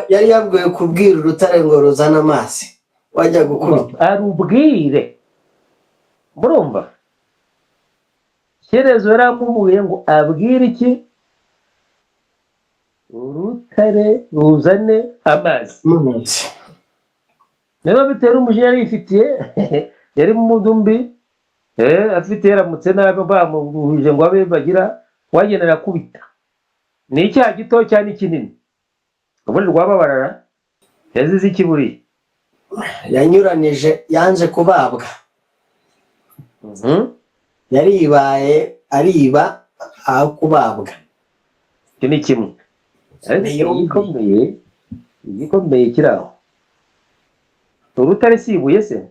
Yari yabwiwe kubwira urutare ngo ruzane amazi wajya gukubita. Arubwire, murumva, Shyerezo yaramubwiye ngo abwire iki? Urutare ruzane amazi. Amazi. Niba bitewe n'umujinya yari yifitiye, yari mu mudumbi, afite yaramutse nabi, bamuhuje ngo abe bagira wagenda arakubita. Ni icyaha gito cyane kinini ubundi rwababarara yazize iki buriya? Yanyuranije, yanze kubabwa. Yaribaye, ariba aho kubabwa. Icyo ni kimwe, ariko igikomeye kiri aho, urutare si ibuye se?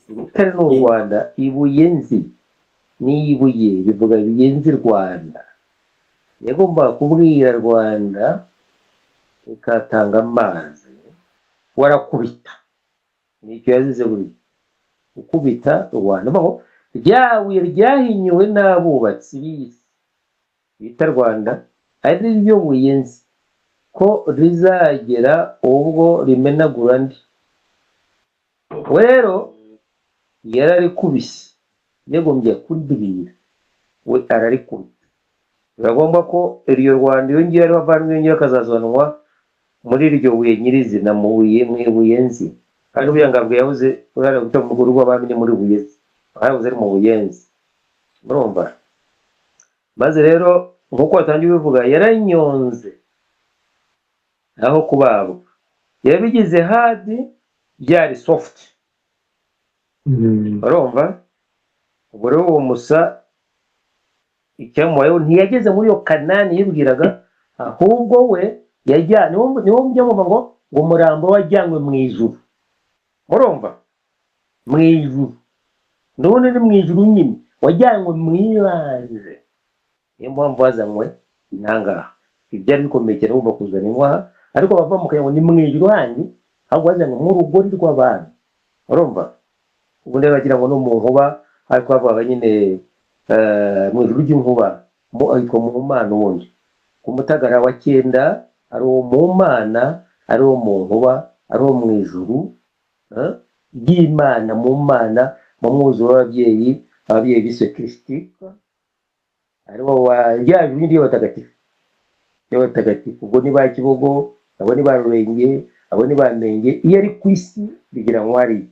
Urutare ni u Rwanda, ibuye nzi ni ibuye bivuga ibuye nzi Rwanda. Yagombaga kubwira Rwanda ikatanga amazi, warakubita. Nicyo yazize buriya, gukubita Rwanda. Baho rya buye ryahinyuwe n'abubatsi b'isi bita Rwanda, ari ryo buye nzi ko rizagera ubwo rimenagura andi. We rero yararikubise, yagombye kuribwira, we ararikubita. Biragomba ko iryo Rwanda iyo ngiyo ariho avanwa, iyo ngiyo akazazanwa muri iryo buye nyirizina, mu buye, mu ibuye nzi. Kandi buriya Ngabwe yabuze urara guta mu rugo rw'abami, ni muri buye nzi, yabuze ari mu Buyenzi, murumva. Maze rero nk'uko watangiye ubivuga, yaranyonze aho kubabwa, yabigize hard byari soft, urumva. Ubwo rero uwo musa icyamubayeho, ntiyageze muri iyo Kanani yibwiraga, ahubwo we yajya niwo mujya mwumva ngo umurambo wajyanywe mu ijuru, murumva, mu ijuru. Ndabona ni mu ijuru nyine, wajyanywe mu ibanze. Niyo mpamvu wazanywe intangaha. Ibyari bikomeye cyane wumva kuzana inwaha, ariko bava mu ngo ni mu ijuru handi, ahubwo wazanywe mu rugori rw'abantu, urumva. Ubundi bagira ngo ni mu nkuba, ariko bavugaga nyine mu ijuru ry'inkuba, ahitwa mu Mana. Ubundi ku Mutagara wa cyenda ari uwo mu Mana, ari uwo mu nkuba, ari uwo mu ijuru ry'Imana, mu Mana, mu mwuzuro w'ababyeyi, ababyeyi biswe kirisitike, aribo wa rya juru ry'abatagatifu, ry'abatagatifu. Ubwo ni ba Kibogo, abo ni ba Rurenge, abo ni ba Menge. Iyo ari ku isi bigira ngo ari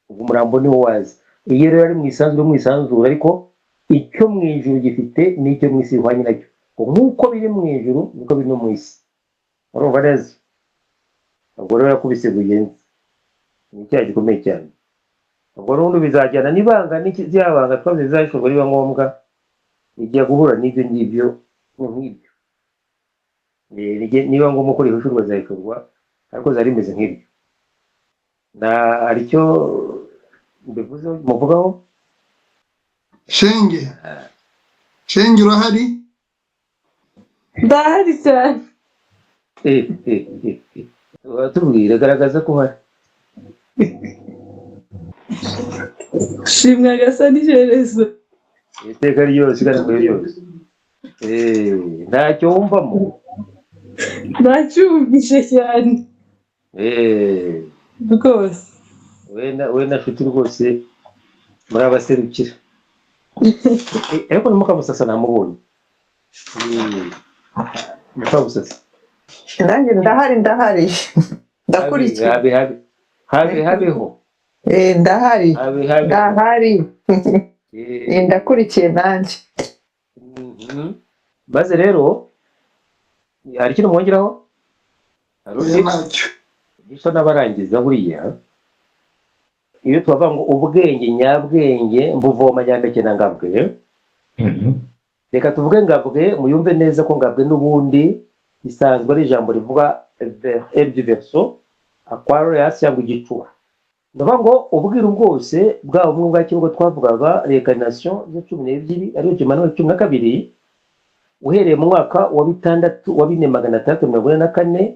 ubwo umurambo niwo wazi. Iyo rero ari mu isanzure, mu isanzure, ariko icyo mu ijuru gifite n'icyo mu isi bihwanye nacyo. Nk'uko biri mu ijuru niko biri no mu isi, urumva neza. Ubwo rero yakubise buyenzi, ni icyaha gikomeye cyane. Ubwo n'ubundi bizajyana n'ibanga n'ikizabanga twavuze bizahishurwa niba ngombwa, bijya guhura n'ibyo ngibyo nk'ibyo. Niba ngombwa ko rihishurwa zahishurwa, ariko zari rimeze nk'ibyo. Na hari icyo mbivuzeho muvugaho? Shenge, Shenge, urahari? Ndahari cyane. Uratubwira, garagaza ko uhari. Shimwa gasa n'iherezo. Iteka ryose kandi kuri ryose. Ntacyo wumvamo? Nacyumvise cyane rwose. We na nshuti rwose muri abaserukira. Ariko ni Mukamusasa namubonye. Mukamusasa. Nanjye ndahari, ndahari, ndakurikiye. Habe habe habe habeho. Ndahari. Habe habe. Ndahari. Ndakurikiye nanjye. Maze rero hari ikintu mwongeraho? Hari undi? Ntacyo. Gisa n'abarangiza. Buriya iyo tubavuga ngo ubwenge nyabwenge mbuvoma Nyampeke na Ngabwe, reka tuvuge Ngabwe, muyumve neza ko Ngabwe n'ubundi isanzwe ari ijambo rivuga du verso Aquarius cyangwa igicuba. Ndavuga ngo ubwiru bwose bwaba bumwe bwa Kibuga twavugaga, reincarnation zo 12, ariyo Emmanuel 12, uhereye mu mwaka wa bitandatu wa 4644,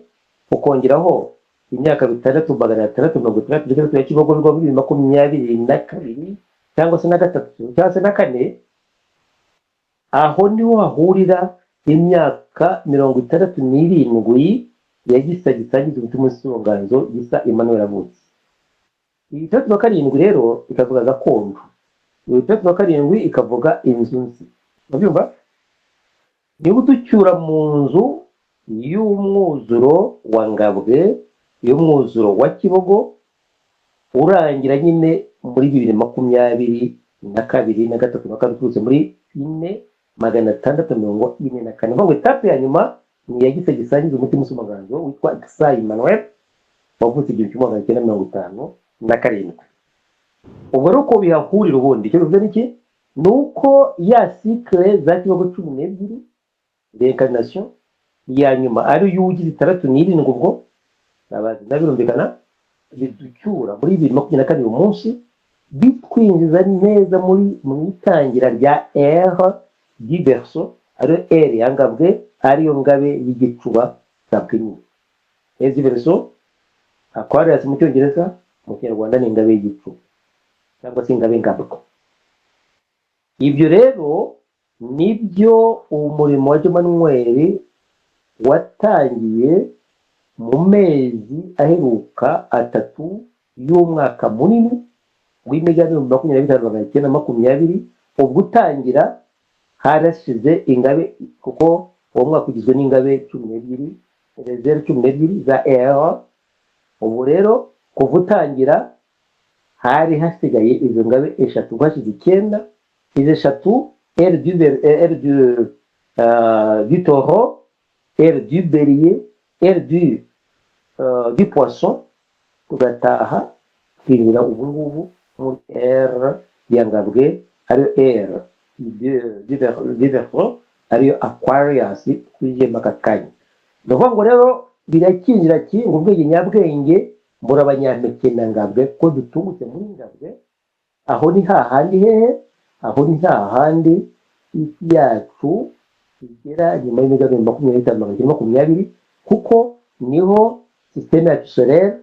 ukongeraho imyaka 6663 ya Kibogo, bigo 2022 cyangwa se na gatatu cyangwa se na kane, aho niho hahurira imyaka 67 ya Gisa gisangiza umutima w'inganzo Gisa Emmanuel avutse. Iyi 67 rero ikavuga gakondo, iyi 67 ikavuga inzu nzi, urabyumva. Niba uducyura mu nzu y'umwuzuro wa Ngabwe y'umwuzuro wa Kibogo urangira nyine muri 2022 na gatatu na kane, uturutse muri 4644. Ngo étape ya nyuma ni iya Gisa gisangiza umutima usumaganzo witwa Gisa Emmanuel wavutse 1957. Ubwo rero uko bihahurira, ubundi icyo bivuze ni iki? Ni uko ya cycle za Kibogo 12, réincarnation ya nyuma ari yo ugize 67, ubwo abazi birumvikana, biducyura muri 2024 uyu munsi, bitwinjiza neza muri mu itangira rya ère du Verseau, ariyo ère ya Ngabwe, ariyo ngabe y'igicuba Ngabwe nyine. Ère du Verseau, Aquarius mu Cyongereza, mu Kinyarwanda ni ingabe y'igicuba cyangwa se ingabe Ngabwe. Ibyo rero nibyo umurimo wa Manuel watangiye mu mezi aheruka 3 y'umwaka munini w'imigani 25920. Ubwo utangira harashize ingabe, kuko uwo mwaka ugizwe n'ingabe 12, zeru 12 za ère. Ubu rero kuva utangira hari hasigaye izo ngabe eshatu, hashize icyenda. Izo eshatu, ère du taureau, ère du bélier, ère du poisson, tugataha twinjira ubu ngubu muri ère ya Ngabwe, ariyo ère du Verseau, ariyo Aquarius twinjiyemo aka kanya. Ni ukuvuga ngo rero birakinjira ki ngo ubwenge nyabwenge mbura abanyampeke na Ngabwe, ko dutungutse muri Ngabwe. Aho ni hahandi hehe? Aho ni hahandi isi yacu igera nyuma y'imigambi 925,920, kuko niho système yacu solaire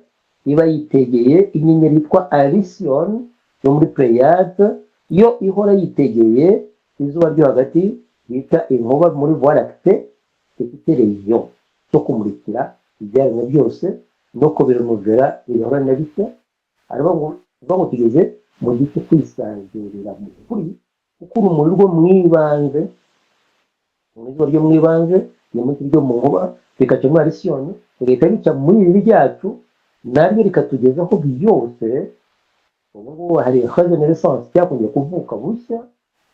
iba yitegeye inyenyeri yitwa Alcyone yo muri Pléiades, yo ihora yitegeye izuba ryo hagati bita inkuba muri Voie lactée, ifite rayon zo kumurikira ibyaremwe byose no kubirenovera bihora na bishya. Hariho ngo uvuga ngo tugeze mu gice kwisanzurira mu kuri, kuko urumuri rwo mu ibanze, mu izuba ryo mu ibanze, ni munsi ryo mu nkuba, rikaca muri Alcyone, rigahita rica muri iri ryacu, naryo rikatugezaho byose. Ubu ngubu hari regenerescence, cyakongera kuvuka bushya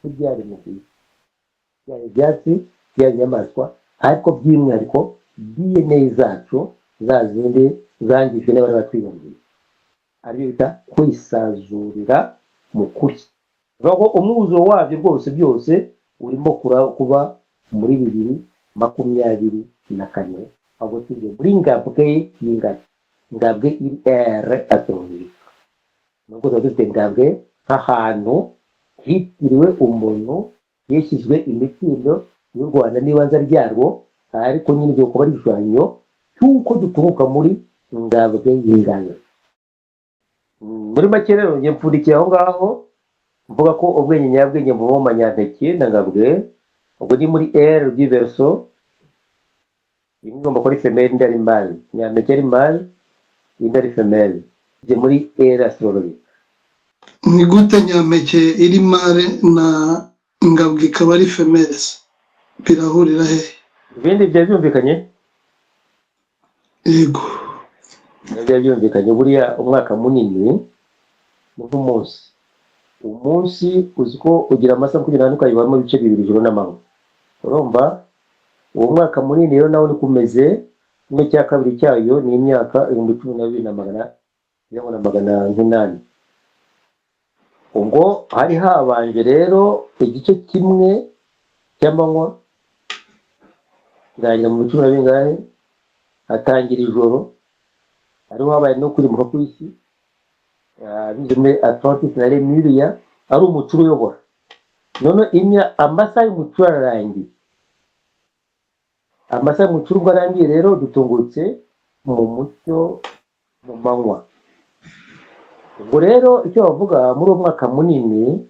n'ibyaremwe ku isi, byaba ibyatsi, byaba inyamaswa, ariko by'umwihariko DNA zacu, za zindi zangijwe n'abari batwigaruriye, aribyo bita kwisazurira mu kuri. Bivuga ko umwuzuro wabyo rwose byose urimo kuba muri 2024, ahubwo tujye muri Ngabwe y'Ingabwe, Ngabwe iri ère astrologique. Nubwo tuba dufite Ngabwe nk'ahantu hitiriwe umuntu, yishyizwe imitsindo y'u Rwanda n'ibanza ryarwo, ariko nyine ibyo kuba ari igishushanyo cy'uko duturuka muri Ngabwe y'Ingabwe. Muri make rero njye mpfundikiye aho ngaho, mvuga ko ubwenge nyabwenge buva mu manyampeke na Ngabwe. Ubwo ni muri ère du Verseau, imwe igomba kuba ari femelle, indi ari mâle. Nyampeke ari mâle, indi ari femelle. Njye muri ère astrologique. Ni gute Nyampeke iri mâle na Ngabwe ikaba ari femelle se? Birahurira hehe? Ibindi byari byumvikanye. Yego. Byari byumvikanye. Buriya umwaka munini ni nk'umunsi. Umunsi uzi ko ugira amasaha 24, ukayibamo ibice bibiri, ijoro n'amanywa. Urumva uwo mwaka munini rero nawe niko umeze. Kimwe cya kabiri cyayo ni imyaka 12100 na 800. Ubwo hari habanje rero igice kimwe cy'amanywa kirangira mu cumi na bingahe, hatangira ijoro, hariho habaye no kwimuka kw'isi, binyuze muri Atlantis na Lemuria, ari umucuru uyobora. None amasaha y'umucuru ararangiye. Amasaha y'umucuru ubwo arangiye rero, dutungutse mu mucyo, mu manywa. Ubwo rero icyo bavuga, muri uwo mwaka munini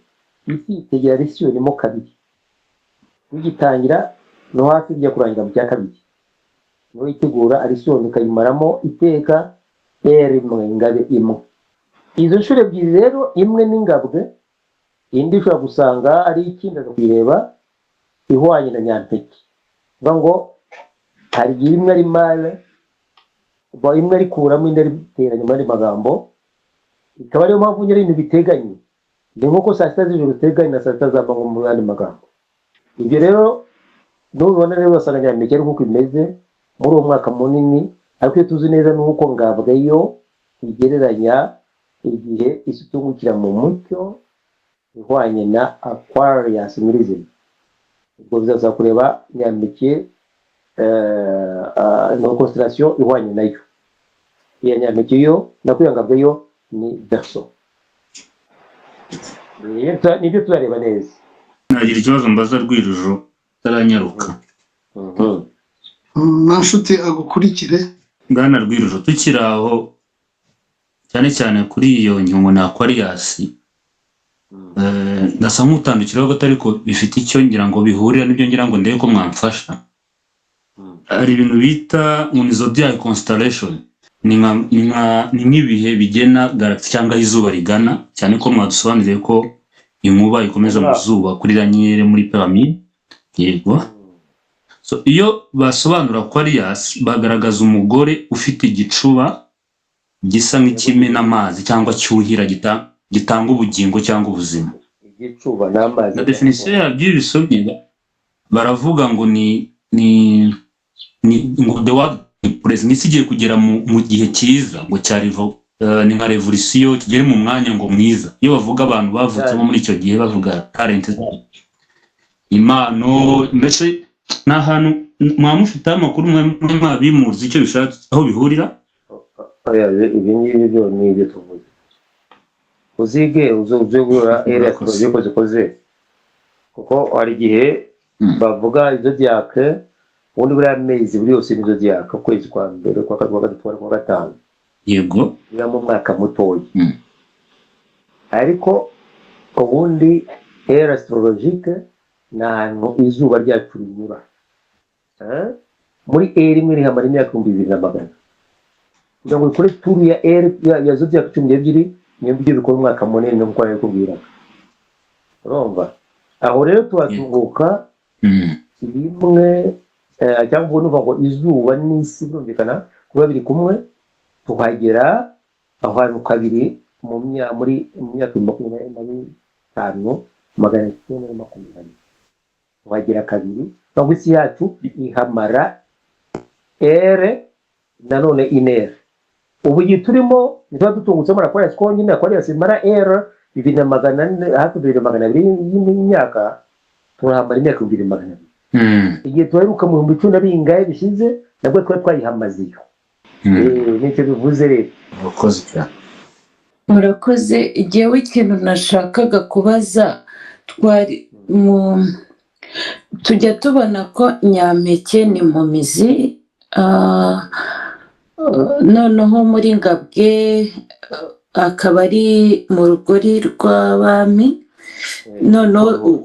isi yitegera Alcyone mo kabiri, bigitangira no hafi bijya kurangira mu cya kabiri, niho yitegura Alcyone ikayimaramo iteka ère imwe, ingabe imwe. Izo nshuro ebyiri rero, imwe n'Ingabwe, indi ushobora gusanga ari ikindi, aza kuyireba ihwanye na Nyampeke. Bivuga ngo hari igihe imwe ari mâle. Imwe arikuramo indi ariteranya mu yandi magambo, ikaba ariyo mpamvu nyine ibintu biteganye, ni nk'uko saa sita z'ijoro ziteganye na saa sita z'amanywa mu yandi magambo. Ibyo rero nubibona rero basanga Nyampeke ari nk'uko imeze muri uwo mwaka munini, ariko iyo tuzi neza ni uko Ngabwe yo igereranya igihe isi itungukira mu mucyo ihwanye na Aquarius nyirizina. Ubwo bizaza kureba Nyampeke no constellation ihwanye nayo. Iya Nyampeke yo nako iya Ngabwe yo ni Verseau. Nibyo tuzareba neza. Nagira ikibazo mbaza Rwirujo utaranyaruka. Na nshuti agukurikire. Bwana Rwirujo, tukiri aho cyane cyane kuri iyo nyungu na Aquarius, ndasa nk'utandukiraho gato, ariko bifite icyo ngira ngo bihurira n'ibyo ngira ngo ndebe ko mwamfasha. Hari ibintu bita ngo ni zodiac constellation, ni nk'ibihe bigena galaxy cyangwa aho izuba rigana, cyane ko mwadusobanuriye ko inkuba ikomeza mu zuba kuri ranyere muri pyramide. Yego. So iyo basobanura Aquarius bagaragaza umugore ufite igicuba gisa nk'ikimena amazi cyangwa cyuhira, gitanga ubugingo cyangwa ubuzima. Igicuba n'amazi. Na definition yabyo iyo ubisomye baravuga ngo ni ngo the world present, isi igiye kugera mu gihe cyiza ngo cya ni nka revolution, kigere mu mwanya ngo mwiza. Iyo bavuga abantu bavutsemo muri icyo gihe bavuga talent zabo, impano, mbese ni ahantu mwaba mufiteho amakuru, mwe mwabimuzi icyo bishatse, aho bihurira? Oya, ibi ngibi byo ni ibyo tuvuze, uzige uze gura area Murakoze. ko zikoze, kuko hari igihe bavuga zodiac. Ubundi buriya mezi buri yose ni zodiac, ukwezi kwa mbere, kwa kabiri, kwa gatatu, kwa gatanu, biba mu mwaka mutoya. Ariko ubundi ère astrologique ni ahantu izuba ryacu rinyura. Eh? Muri ère imwe rihamara imyaka 2100 kugira ngo rikore tour ya ère ya zodiac 12, niyo byo bikora umwaka munini nk'uko nabikubwiraga. Urumva aho rero tuhatunguka rimwe cyangwa ubwo nuvuga ngo izuba n'isi birumvikana kuba biri kumwe, tuhagera aho hantu kabiri mu myaka 25920, tuhagera kabiri, cyangwa isi yacu ihamara ère nanone une ère. Ubu igihe turimo ntituba dutungutse muri Aquarius konyine. Aquarius imara ère 2400, hafi 2200 y'imyaka, turahamara imyaka 2200. Igihe tuheruka mu bihumbi cumi na bingahe bishize nabwo twari twayihamaze iyo. Nicyo bivuze rero. Murakoze cyane. Murakoze. Igihe ikintu nashakaga kubaza, twari mu tujya tubona ko Nyampeke ni mu mizi, noneho muri Ngabwe akaba ari mu rugori rw'abami. Noneho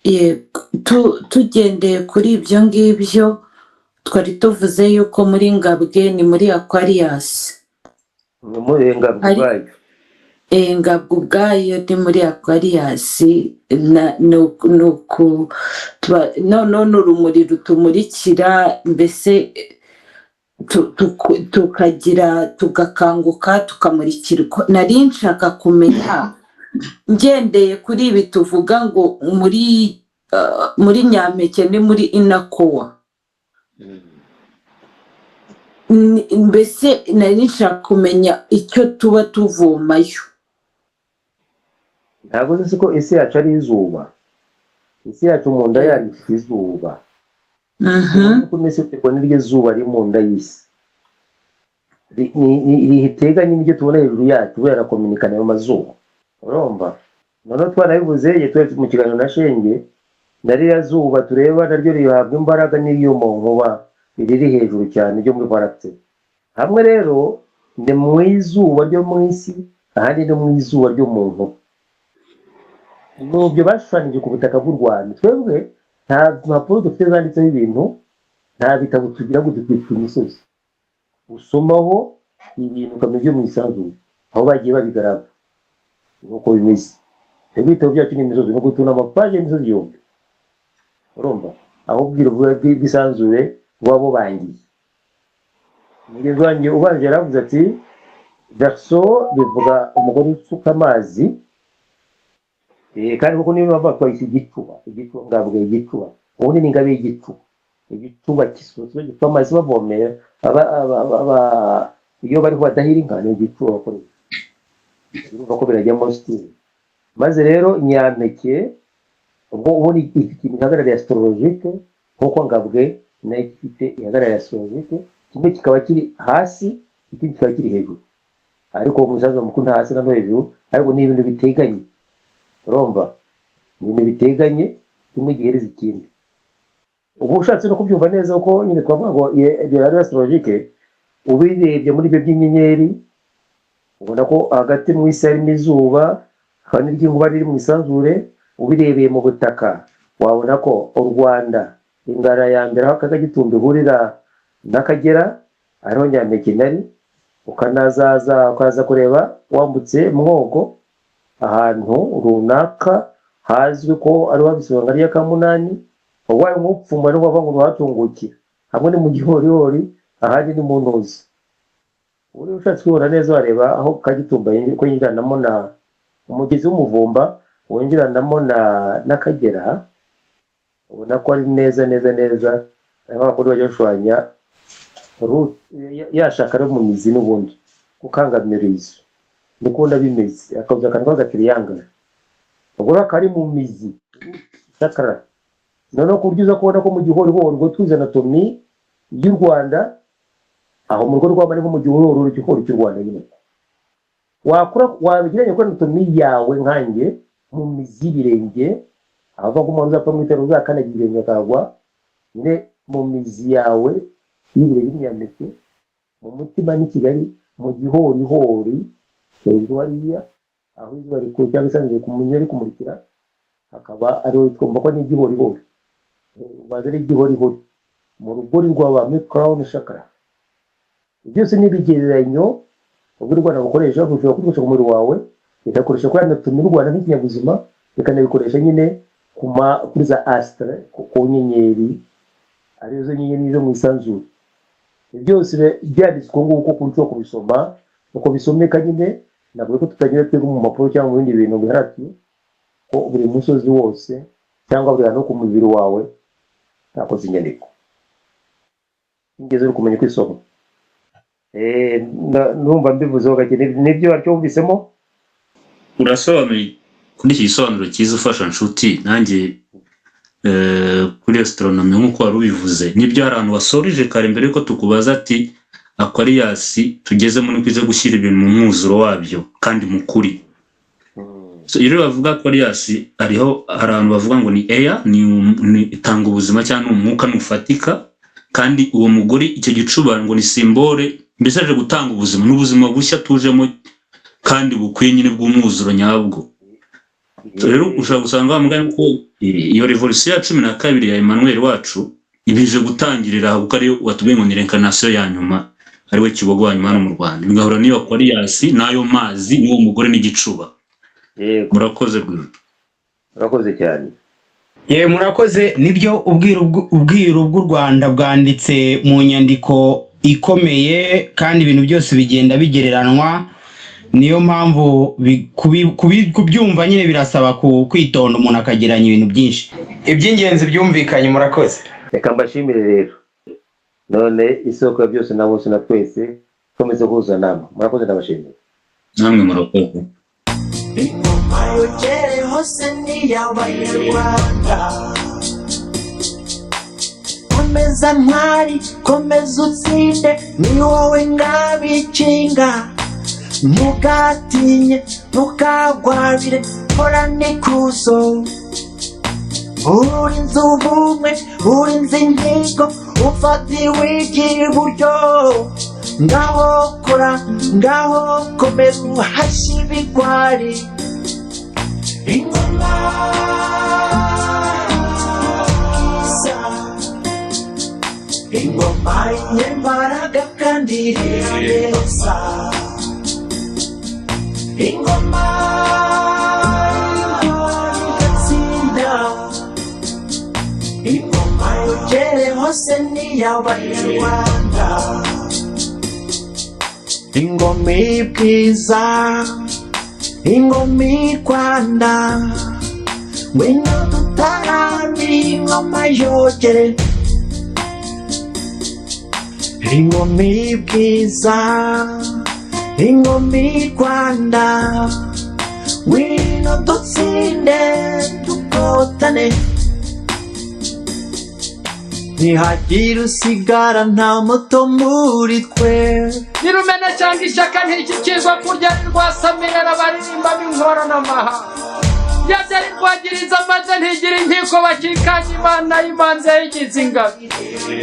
yego, tugendeye kuri ibyo ngibyo twari tuvuze yuko muri Ngabwe ni muri Aquarius. Ni muri Ngabwe ubwayo. Ngabwe ubwayo ni muri Aquarius, ni noneho ni urumuri rutumurikira, mbese tukagira tugakanguka, tukamurikirwa. Nari nshaka kumenya, ngendeye kuri ibi tuvuga ngo muri Nyampeke ni muri inakowa, mbese nari nshaka kumenya icyo tuba tuvomayo. Ntabwo uzi ko isi yacu ari izuba? Isi yacu mu nda yayo ifite izuba. Uko imeze iterwa n'iryo zuba riri mu nda y'isi. Riteganye n'ibyo tubona hejuru yacu, kubera arakominikana ayo mazuba. Urumva noneho twanabivuze igihe twari mu kiganiro na Shenge, na ririya zuba tureba naryo rihabwa imbaraga n'iyo mu nkuba riri hejuru cyane ryo muri parate. Hamwe rero ni mu izuba ryo mu isi, ahandi ni mu izuba ryo mu nkuba. Nubyo bashushanyije ku butaka bw'u Rwanda. Twebwe nta mpapuro dufite zanditseho ibintu, nta bitabo tugira ngo dutwike imisozi usomaho ibintu ukamenya ibyo mu isanzure aho bagiye babigaragara nuko bimeze. Twebwe ibitabo byacu ni imisozi, ni ugutuna amapaje y'imisozi yombi. Urumva aho ubwira bw'isanzure buba bubangiye. Mugenzi wanjye ubanje yaravuze ati Verseau bivuga umugore usuka amazi. Kandi kuko niyo mpamvu twayise igicuba, igicuba ngabwe, igicuba ubundi ni ingabe y'igicuba, igicuba kisutse gituma amazi bavomera iyo bariho badahira inka, ni igicuba bakoresha. Urumva ko birajyamo style. Maze rero nyampeke ubwo ubundi ifite ikintu ihagarariye astrologique, nk'uko ngabwe nayo ifite ihagarariye astrologique, kimwe kikaba kiri hasi, ikindi kikaba kiri hejuru, ariko umusaza mukuru nta hasi no hejuru, ariko ni ibintu biteganye. Urumva ni ibintu biteganye, kimwe gihereza ikindi. Ubu ushatse no kubyumva neza, kuko nyine twavuga ngo ibyo ari astrologique, ubirebye muri ibyo by'inyenyeri ubona ko hagati mu isi harimo izuba, hakaba n'iry'inkuba riri mu isanzure. Ubirebeye mu butaka wabona ko u Rwanda, ingara ya mbere aho Akagitumba ihurira n'Akagera, ariho Nyampeke nari, ukanazaza ukaza kureba wambutse Mwogo ahantu runaka hazwi ko ari wabisonga ari Kamunani, ubaye nk'upfumba no ngo ntuhatungukira. Hamwe ni mu gihorihori, ahandi ni mu ntuzi. Uri ushatse kubibona neza wareba aho Kagitumba ko yinjiranamo na umugezi w'Umuvumba, winjiranamo na n'Akagera, ubona ko ari neza neza neza aho abakuru bajya bashushanya yashaka ari mu mizi n'ubundi gukangamirizo, niko ubona bimeze, akabuza akantu k'agatiriyangara, ubwo rero akaba ari mu mizi chakra. Noneho ku buryo uza kubona ko mu gihorihori, ubwo tuzi anatomy y'u Rwanda, aho mu rugo rw'abari nko mu gihorihori, igihori cy'u Rwanda nyine wakura wabigereranya kuri anatomy yawe nkanjye mu mizi y'ibirenge, aho ko umuntu uzapfa mu itero uzakandagira ibirenge akagwa nyine mu mizi yawe y'ibirenge y'inyampeke, mu mutima ni Kigali, mu gihorihori hejuru hariya aho izuba rikuru cyangwa isanzwe ku munyeri rikumurikira, hakaba ariho twumva ko ni igihorihori, ubaza ari igihorihori mu rugori rw'abami, crown chakra. Byose ni ibigereranyo ubwo u Rwanda bukoresha, ushobora kubikoresha ku mubiri wawe, bikakoresha kuri anatomy y'u Rwanda nk'ikinyabuzima, bikanabikoresha nyine kuri za astre, ku nyenyeri, arizo nyenyeri zo mu isanzure. Ibyo byose byanditswe uko nguko, ku buryo kubisoma uko bisomeka nyine, ntabwo ko tutagira twebwe mu mpapuro cyangwa mu bindi bintu biharatiye ko buri musozi wose cyangwa buri hantu ku mubiri wawe ntakoze inyandiko ingeze uri kumenya kwisoma. Numva mbivuzeho gake, nibyo aricyo wumvisemo. Urasobanuye kuri iki gisobanuro cyiza ufasha nshuti nanjye kuri astronomy nk'uko wari ubivuze. Nibyo, hari ahantu wasoreje kare mbere yuko tukubaza ati Aquarius tugezemo ni kwiza gushyira ibintu mu mwuzuro wabyo kandi mu kuri. So, iyo bavuga Aquarius hariho, hari abantu bavuga ngo ni air, ni itanga ubuzima cyangwa ni umwuka nufatika, kandi uwo mugore icyo gicuba ngo ni symbole, mbese aje gutanga ubuzima n'ubuzima bushya tujemo kandi bukwiye nyine bw'umwuzuro nyabwo. So, rero ushobora gusanga wa mugani ko iyo revolution ya 12 ya Emmanuel wacu ibije gutangirira aho, kuko ariyo watubwiye ngo ni reincarnation ya nyuma, ariwe Kibogo wa nyuma hano mu Rwanda, bigahura n'iyo Aquarius n'ayo mazi n'uwo mugore n'igicuba. Yego. Murakoze Rwiru. Urakoze cyane. Ye, murakoze. Nibyo, ubwiru bw'u Rwanda bwanditse mu nyandiko ikomeye, kandi ibintu byose bigenda bigereranwa, niyo mpamvu kubyumva nyine birasaba kwitonda, umuntu akagereranya ibintu byinshi. Iby'ingenzi byumvikanye, murakoze. Reka mbashimire rero. None isoko ya byose na bose na twese twemeze guhuza nama. Murakoze, ndabashimiye. Namwe murakoze. Ingoma yogere hose ni iy'Abanyarwanda. Komeza ntwari, komeza utsinde, ni wowe ngabikinga. Ntugatinye, ntukagwabire, horana ikuzo. Urinze ubumwe, urinze intego, ufatiwe iry'iburyo. Ngaho kora, ngaho komeza uhashye ibigwari. Ingoma sa ingoma y'imbaraga kandi ireresa. Ingoma igatsinda, ingoma yogere hose ni iy'Abanyarwanda. Ingoma ibwiza, ingoma i Rwanda, ngwino dutaramire ingoma yogere. Ingoma ibwiza, ingoma i Rwanda, ngwino dutsinde dukotane. Ntihagire usigara, nta muto muri twe. Nirumena cyangwa ishyaka ntikikizwa kurya rwasamira abaririmba b'inkoranamahanga yabyari rwagiriza maze ntigira inkiko bakikanya imana y'imanza yayigize ingabo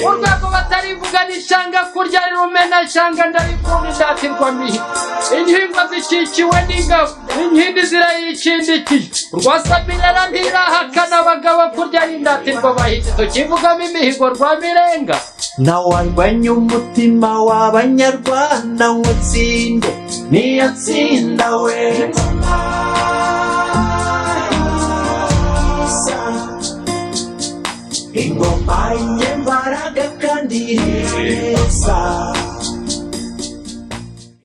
urwego batarivuga n'ishyanga kurya rirumena shyanga ndarikunda indatirwa mihigo inkingo zikikiwe n'ingabo inkindi zirayikindikiye rwasamirera ntirahakana abagabo kurya y'indatirwa bahizi tukivugamo imihigo rwa mirenga. Ntawarwanya umutima w'Abanyarwanda ngo utsinde, niyo tsinda we. Ingoma y'imbaraga kandi neza.